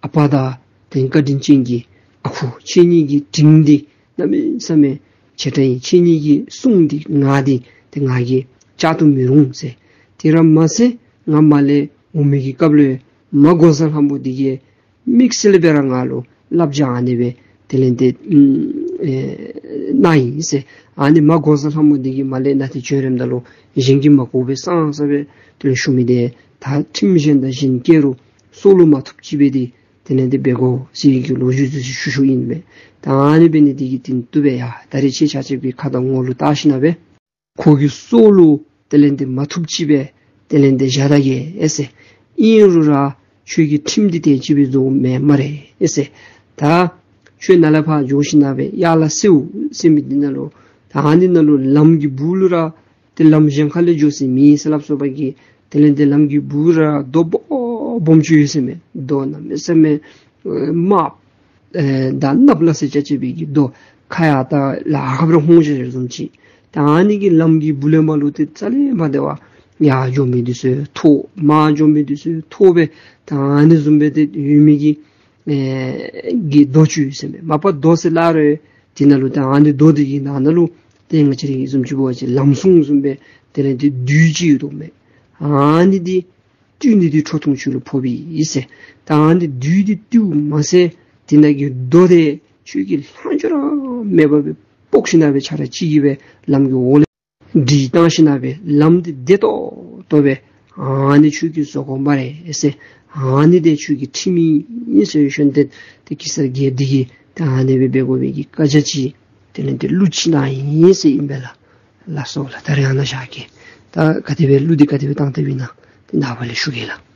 ཨ་པ་དང་དེ་བཀའ་དྲིན་ཅན་གྱི་ཨ་ཁུ་ཁྱེད་གཉིས་ཀྱི་དྲིན་འདི་གནམ་མེད་ས་མེད་ཆེ་དྲགས་ཨིན། ཁྱེད་གཉིས་ཀྱི་གསུང་འདི་ང་འདི་ཏེ་ང་གིས་བཅག་ཏུ་མི་རུང་ཟེར། དེ་ར་མ་ཚད་ང་མར་ལས་འོང་མི་གི་སྐབས་ལུ་མ་འགོག་བཟའ་ལྷ་མོ་འདི་གིས་དམིགས་བསལ་སྦེ་ར་ང་ལུ་བསླབ་བྱ་ཨ་ནི་སྦེ་དེ་ལས་འདི་ཨེ་གནང་ཡི་ཟེར། ཨ་ནི་མ་འགོག་བཟའ་ལྷ་མོ་འདི་གིས་མར་ལས་ནཱ་ཏེ་བྱོན་རནམ་ད་ལུ་གཞན་གྱིས་མ་གོ་བའི་སང་ས་སྦེ་དེ་ལས་ཞུ་མི་འདི་ད་ཁྲིམས་གཞན་དང་གཞན་བཀལ་རུང་སྲོག་ལུ་མ་ཐུགཔ་ཅིག་སྦེ་འདི་དེ་ལས་འདི་འབད་དགོ་ཟེར་གྱི་ལོ་རྒྱུས་འདི་ཞུ་ཞུཝ་ཨིན་པས། ད་ཨ་ནི་འབད་ནི་འདི་གིས་དེ་བཏུབ་པས་ཡ། ད་རེས་ཁྱེད་ཆ་ཁྱབ་ཀྱི་ཁ་དང་ངོ་ལུ་བལྟ་ཞིན་ན་སྦེ་ཁོ་གི་སྲོག་ལུ་དེ་ལས་འདི་མ་ཐུགཔ་ཅིག་སྦེ་དེ་ལས་འདི་བཞག་ད་གེ་ཨེ་ཟེར། ཨིན་རུང་ར་ཁྱོད་ཀྱི་ཁྲིམས་འདི་དེ་ཅིག་སྦེ་རྫོགས་མེད་སྨ་རེ་ཨེ་ཟེར། ད་ཁྱོད་ནཱ་ལས་ཕར་འགྱོ་ཞིན་ན་སྦེ་ཡར་ལ་སེའུ་ཟེར་མི་འདི་ནང་ལུ་ད་ཨ་ནི་ནང་ལུ་ལམ་གྱི་སྦུག་ལུ་ར་ཏེ་ལམ་གཞན་ཁ་ལས་འགྱོ་ས་མེད་ཟེར་སླབ་སོ་པ་གི། དེ་ལས་འདི་ལམ་གྱི་སྦུག་ར་རྡོ་སྦོམ་སྦོམ་ཅིག་ཡོད་ཟེར་མས། རྡོ་གནམ་མེད་ས་མེད་ཨེ་དམརཔོ་ཨེ་དང་གནགཔོ་ལ་སོགས་ཅིག་སྦེ་གི་རྡོ་ཁ་ཡར་ད་ལཱ་ཁག་སྦེ་ར་ཧོང་ཅིག་བཟུམ་ཅིག། ད་ཨ་ནི་གི་ལམ་གྱི་སྦུག་ལས་མར་ལུ་ཏེ་རྩ་ལས་མ་བདེ་བར་ཡར་འགྱོ་མི་འདི་ཚུ་མཐོ་མར་འགྱོ་མི་འདི་ཚུ་མཐོ་སྦེ་ད་ཨ་ནི་བཟུམ་སྦེ་ཏེ་ཡོད་མི་གི་ཨེ་གི་རྡོ་ཅིག་ཡོད་ཟེར་མས། མ་པ་རྡོ་ཟེར་སླབ་རུང་དེ་ནང་ལུ་ད་ཨ་ནི་རྡོ་འདི་གི་ནང་ན་ལུ་ཏེ་ང་བཅས་ར་གི་བཟུམ་ཅིག་འབད་བ་ཅིན་ལམ་སྲུང་བཟུམ་སྦེ་དེ་ལས་འདི་བདུད་ཅིག་ཡོད་དོ་མས། ཨ་ནི་འདི་བཏུལ་ནི་འདི་ཁྲོ་ཐུང་ཁྱོད་ལུ་ཕོགཔ་ཨིན་ཟེར། ད་ཨ་ནི་བདུད་འདི་བཏུལཝ་མ་ཚད་དེ་ནང་གི་རྡོ་འདི་ཁྱོད་ཀྱིས་ལྷག་འཕྲོ་ར་མེད་པར་སྦེ་ སྤོག་ཞིནམ་ལས་ཕར་ཕྱག་གཅིག་གིས་སྦེ་ལམ་གྱི་འོག་ལས་སྒྲིག་བཏང་ཞིནམ་ལས་ལམ་འདི་བདེ་ཏོག་ཏོ་སྦེ་ཨ་ནི་ཁྱོད་ཀྱིས་བཟོ་དགོ་སྨ་རེ་ཟེར། ཨ་ནི་འདི་ཁྱོད་ཀྱི་ཁྲིམས་ཨིན་ཟེར་ཞུ་ནི་འདི་ཏེ་གེ་སར་རྒྱལཔོ་འདི་གིས་ད་ཨ་ནི་སྦེ་འབད་དགོ་པའི་གི་བཀའ་རྒྱ་ཅིག་དེ་ལས་ཏེ་གླུ་ཅིག་གནང་ཡི་ཟེར་ཨིན་པས་ལགས། ལགས་སོ་ལགས། ད་རེས་ཨ་ནཱ་བཞག་གེ། ད་ག་དེ་སྦེ་གླུ་འདི་ག་དེ་སྦེ་བཏང་བཏངམ་ཨིན་ན་ཏེ་ནངས་པ་ལས་ཞུ་གེ་ལགས།